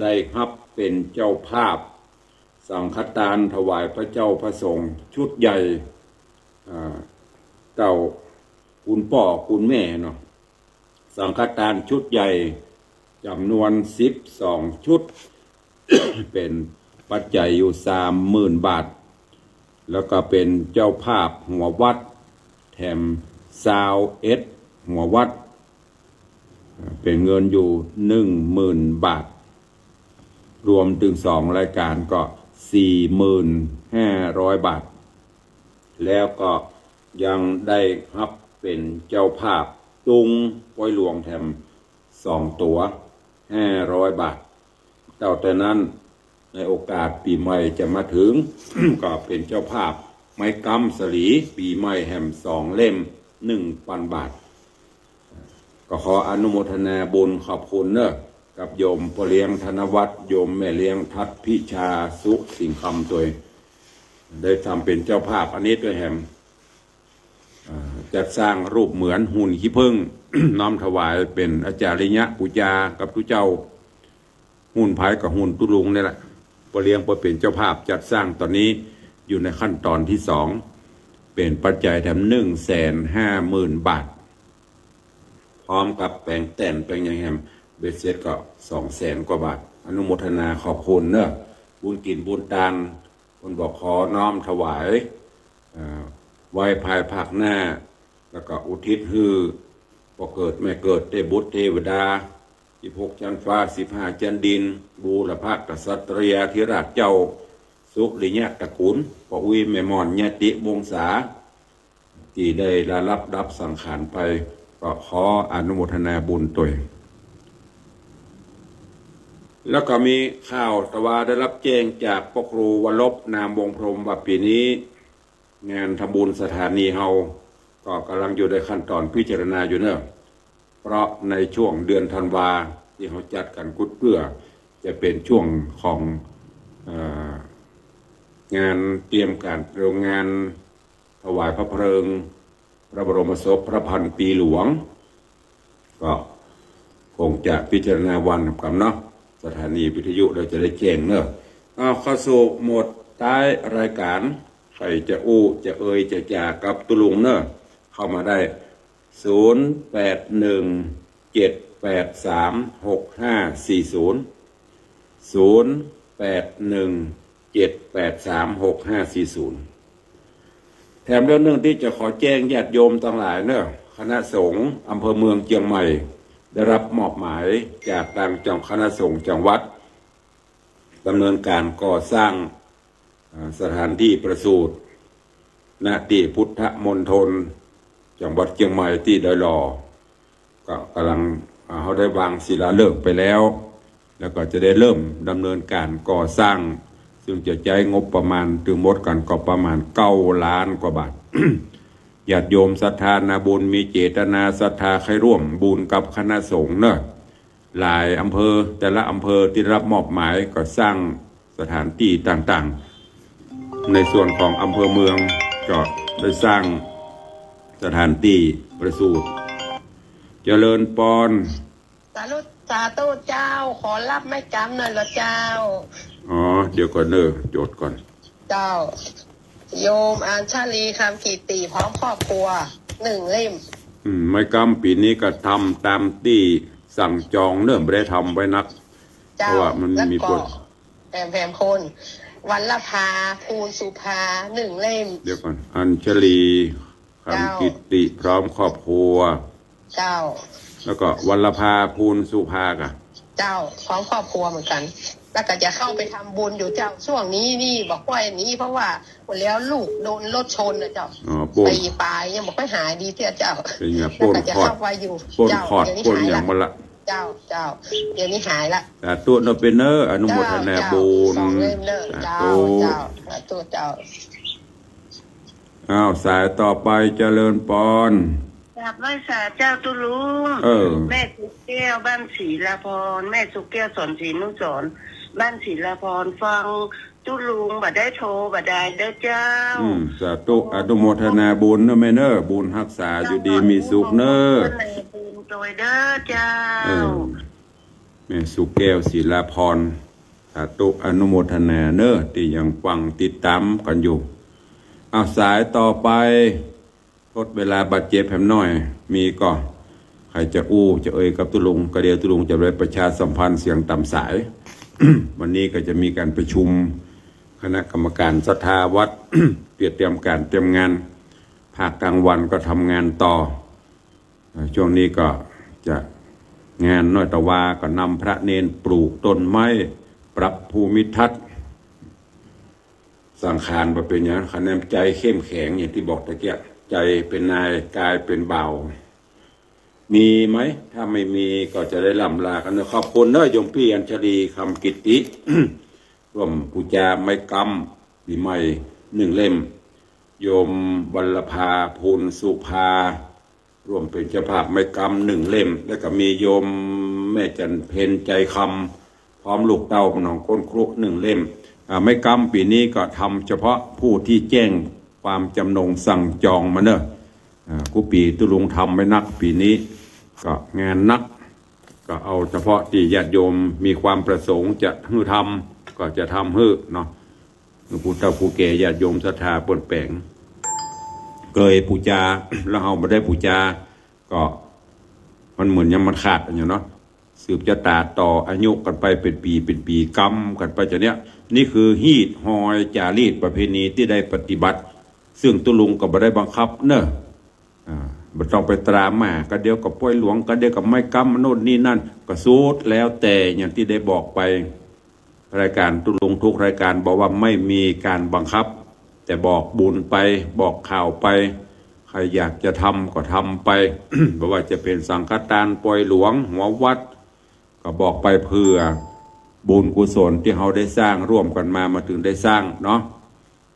ได้ฮับเป๋นเจ้าภาพสังฆทานถวายพระเจ้าพระสงฆ์ชุดใหญ่ อ่า เจ้าคุณป้อคุณแม่เนาะ สังฆทานชุดใหญ่จ๋ำนวนสิบสองชุด เป๋นปัจจัยอยู่สามหมื่นบาท แล้วก็เป๋นเจ้าภาพหัววัดแถมซาวเอ็ดหัววัด เป๋นเงินอยู่หนึ่งหมื่นบาท รวมตึงสองรายก๋านก็สี่หมื่นห้าร้อยบาท แล้วก็ยังได้ฮับเป๋นเจ้าภาพตุ๊งป๊อยหลวงแถมสองตั๋วห้าร้อยบาท เต้าแต่นั้น ในโอกาสปี๋ใหม่จะมาเถิง ก็เป๋นเจ้าภาพไม้ก๊ำสะหลีปี๋ใหม่แหมสองเล่มหนึ่งปันบาท ก็ขออนุโมทนาบุญขอบคุณเนาะ กับโยมป้อเลี้ยงธนวัฒน์ โยมแม่เลี้ยงทัดพิชา สุสิงห์คำตวย ได้ทำเป๋นเจ้าภาพอันนี้ตวยแหม อ่า จัดสร้างรูปเหมือนหุ่นขี้ผึ้ง น้อมถวายเป๋นอาจาริยปู๋จากับตุ๊เจ้า หุ่นใผก็หุ่นตุ๊ลุงนี่แหละ ป้อเลี้ยงป้อเป๋นเจ้าภาพจัดสร้าง ต๋อนนี้อยู่ในขั้นต๋อนตี้สอง เป๋นปัจจัยแถมหนึ่งแสนห้าหมื่นบาท พร้อมกับแป๋งแต้นแป๋งหยังแหม เบ็ดเสร็จก็สองแสนกว่าบาท อนุโมทนาขอบคุณเนาะ บุญกิ๋นบุญตาน เปิ้นบอกขอน้อมถวาย เอ่อ ไว้ภายภาคหน้า แล้วก็อุทิศหื้อป้อเกิดแม่เกิด เตพบุตรเตวดา สิบหกจั๊นฟ้า สิบห้าจั๊นดิน บูรพกษัตริยาธิราชเจ้า สุริยะตระกูล ป้ออุ๊ยแม่หม่อน ญาติวงศา ตี้ได้ละลับดับสังขารไป ก็ขออนุโมทนาบุญตวย แล้วก็มีข่าวตะวาได้ฮับแจ้งจากป้อครูวรบ นามวงศ์พรหม ว่าปี๋นี้ งานทำบุญสถานีเฮา ก็ก่ำลังอยู่ในขั้นต๋อนพิจารณาอยู่เนาะ เพราะในช่วงเดือนธันวาตี้เฮาจัดกั๋นกุดเปื้อ จะเป๋นช่วงของ เอ่อ งานเตรียมก๋านเตรียมงานถวายพระเพลิง พระบรมศพพระพันปีหลวง ก็คงจะพิจารณาวันก่ำเนาะ สถานีวิทยุเฮาจะได้แจ้งเนาะ เอาเข้าสู่หมวดท้ายรายก๋าน ใผจะอู้จะเอ่ยจะจ๋ากับตุ๊ลุงเนาะ เข้ามาได้ ศูนย์แปดหนึ่งเจ็ดแปดสามหกห้าสี่ศูนย์ ศูนย์แปดหนึ่งเจ็ดแปดสามหกห้าสี่ศูนย์ แถมเรื่องนึ่งตี้จะขอแจ้งญาติโยมตังหลายเนาะ คณะสงฆ์อำเภอเมืองเจียงใหม่ ได้ฮับมอบหมายจากตางเจ้าคณะสงฆ์จังหวัด ดำเนินก๋านก่อสร้าง อ่า สถานตี้ประสูติ ณ ตี้พุทธมณฑล จังหวัดเจียงใหม่ ตี้ดอยหล่อ ก็ก่ำลัง อ่า เฮาได้วางศิลาฤกษ์ไปแล้ว แล้วก็จะได้เริ่มดำเนินก๋านก่อสร้าง ซึ่งจะใจ๊งบประมาณตึงหมดกั๋นก็ประมาณเก้าล้านกว่าบาท ญาติโยมศรัทธานาบุญ มีเจตนาศรัทธาใค่ร่วมบุญกับคณะสงฆ์เนาะ หลายอำเภอ แต่ละอำเภอตี้ฮับมอบหมายก็สร้างสถานตี้ต่างๆ ในส่วนของอำเภอเมืองก็ได้สร้างสถานตี้ประสูติ เจริญปอน สาธุ สาธุเจ้า ขอฮับไม้กำหน่อยละเจ้า อ๋อ เดี๋ยวก่อนเนาะ จดก่อน เจ้า โยมอัญชลี คำกิติ พร้อมครอบครัว หนึ่งเล่ม อืม ไม้กำปี๋นี้ก็ทำต๋ามตี้สั่งจองเนาะ บ่ได้ทำไว้นัก เจ้า เพราะว่ามันมี แล้วก็ ปน แถม แถมคน วัลลภา ภูลสุภา หนึ่งเล่ม เดี๋ยวก่อน อัญชลี เจ้า คำกิติ พร้อมครอบครัว เจ้า แล้วก็วัลลภา ภูลสุภากะ เจ้า พร้อมครอบครัวเหมือนกั๋น แล้วก็จะเข้าไปทำบุญอยู่เจ้า ช่วงนี้นี่บ่ค่อยหนี เพราะว่าหมดแล้ว ลูกโดนรถชนน่ะเจ้า อ๋อ ปน ปีป๋ายยังบ่ค่อยหายดีเตื้อเจ้า เป๋นไง แล้วก็จะ ปนขอด เข้าไปอยู่ ปน เจ้า ขอด เดี๋ยวนี้ ปน หาย หยัง ละ หมดละ เจ้า เจ้า เดี๋ยวนี้หายละ สาธุเนาะ เป๋นเนาะ อนุโมทนา เจ้า บุญ สองเล่มเนาะ สาธุ เจ้า เจ้า สาธุเจ้า อ้าว สายต่อไป เจริญปอน กราบไหว้สาเจ้าตุ๊ลุง เออ แม่สุแก้ว บ้านศิลาภรณ์ แม่สุแก้ว สอนศรีอนุสรณ์ บ้านศิลาภรณ์ ฟังตุ๊ลุงบ่ได้โทรบ่ได้เด้อเจ้า อืม สาธุ อนุโมทนาบุญเนาะแม่เนาะ บุญฮักษา อยู่ดีมีสุขเนาะ อนุโมทนาบุญโดยเด้อเจ้า เออ แม่สุแก้ว ศิลาภรณ์ สาธุ อนุโมทนาเนาะ ตี้ยังฟังติดต๋ามกั๋นอยู่ อ้าว สายต่อไป ทดเวลาบาดเจ็บแหมหน้อย มีก่อ ใผจะอู้จะเอ่ยกับตุ๊ลุง ก็เดี๋ยวตุ๊ลุงจะไปประชาสัมพันธ์เสียงต๋ามสาย วันนี้ก็จะมีก๋านประชุมคณะกรรมการศรัทธาวัด เตรียมก๋านเตรียมงาน ภาคกลางวันก็ทำงานต่อ เอ่อ ช่วงนี้ก็จะงานน้อยตะวา ก็นำพระเณรปลูกต้นไม้ ปรับภูมิทัศน์ สังขารบ่เป๋นหยัง คะแนนใจเข้มแข็ง อย่างตี้บอกตะเกียะ ใจเป๋นนาย กายเป๋นบ่าว มีไหม ถ้าไม่มีก็จะได้ล่ำลากั๋นเนาะ ขอบคุณเนาะ โยมปี้อัญชลี คำกิติ ร่วมปู๋จาไม้กำปี๋ใหม่ หนึ่งเล่ม โยมวัลลภา ภูลสุภา ร่วมเป๋นเจ้าภาพไม้กำหนึ่งเล่ม แล้วก็มีโยมแม่จันเพ็ญ ใจคำ พร้อมลูกเต้าหนองก้นครุหนึ่งเล่ม อ่า ไม้กำปี๋นี้ก็ทำเฉพาะผู้ตี้แจ้งความจำนงสั่งจองมาเนาะ อ่า กู้ปี๋ตุ๊ลุงทำไว้นัก ปี๋นี้ก็งานนัก ก็เอาเฉพาะตี้ญาติโยมมีความประสงค์จะหื้อทำ ก็จะทำหื้อเนาะ หลวงปู่เฒ่าผู้แก่ญาติโยมศรัทธาเปิ้นแป๋ง เกยปู๋จา แล้วเฮาบ่ได้ปู๋จา ก็มันเหมือนยังมันขาดกั๋นอยู่เนาะ สืบจะต๋าต่ออายุกั๋นไปเป๋นปี๋เป๋นปี๋ กำกั๋นไปจะเนี้ย นี่คือฮีตฮอยจารีตประเพณีตี้ได้ปฏิบัติ ซึ่งตุ๊ลุงก็บ่ได้บังคับเนาะ อ่า บ่ต้องไปตราหมา กะเดี่ยวก็ปอยหลวง กะเดี่ยวก็ไม้กำ โน่นนี่นั่น ก็สุดแล้วแต่ อย่างตี้ได้บอกไป รายก๋านตุ๊ลุงทุกรายก๋านบอกว่าไม่มีก๋านบังคับ แต่บอกบุญไป บอกข่าวไป ใผอยากจะทำก็ทำไป บ่ว่าจะเป๋นสังฆทานปอยหลวง หัววัด ก็บอกไปเผื่อบุญกุศลตี้เฮาได้สร้างร่วมกั๋นมา มาเถิงได้สร้างเนาะ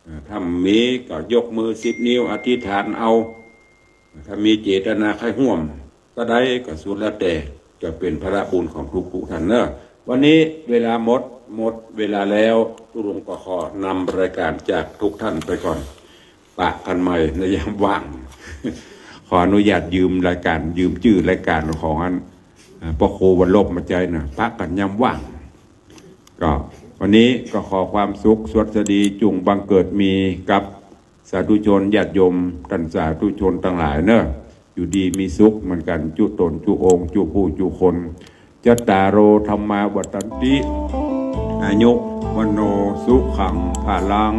เอ่อ ถ้ามีก็ยกมือสิบนิ้วอธิษฐานเอา ถ้ามีเจตนาใค่ฮ่วมก็ได้ ก็สุดแล้วแต่ จะเป๋นผละบุญของทุกๆ ท่านเนาะ วันนี้เวลาหมด หมดเวลาแล้ว ตุ๊ลุงก็ขอนำรายก๋านจากทุกท่านไปก่อน ปะกั๋นใหม่ในยามว่าง ขออนุญาตยืมรายก๋าน ยืมจื้อรายก๋านของอัน เอ่อ พระครูวรรณลบมาใจ๊นะ ปะกั๋นยามว่าง ก็วันนี้ก็ขอความสุขสวัสดีจุ่งบังเกิดมีกับสาธุชนญาติโยมต้านสาธุชนตังหลายเนาะ อยู่ดีมีสุขเหมือนกั๋น จุ๊ต๋นจุ๊องค์ จุ๊ผู้จุ๊คน จัตตาโร ธัมมา วัฑฒันติ อายุ วัณโณ สุขัง พลัง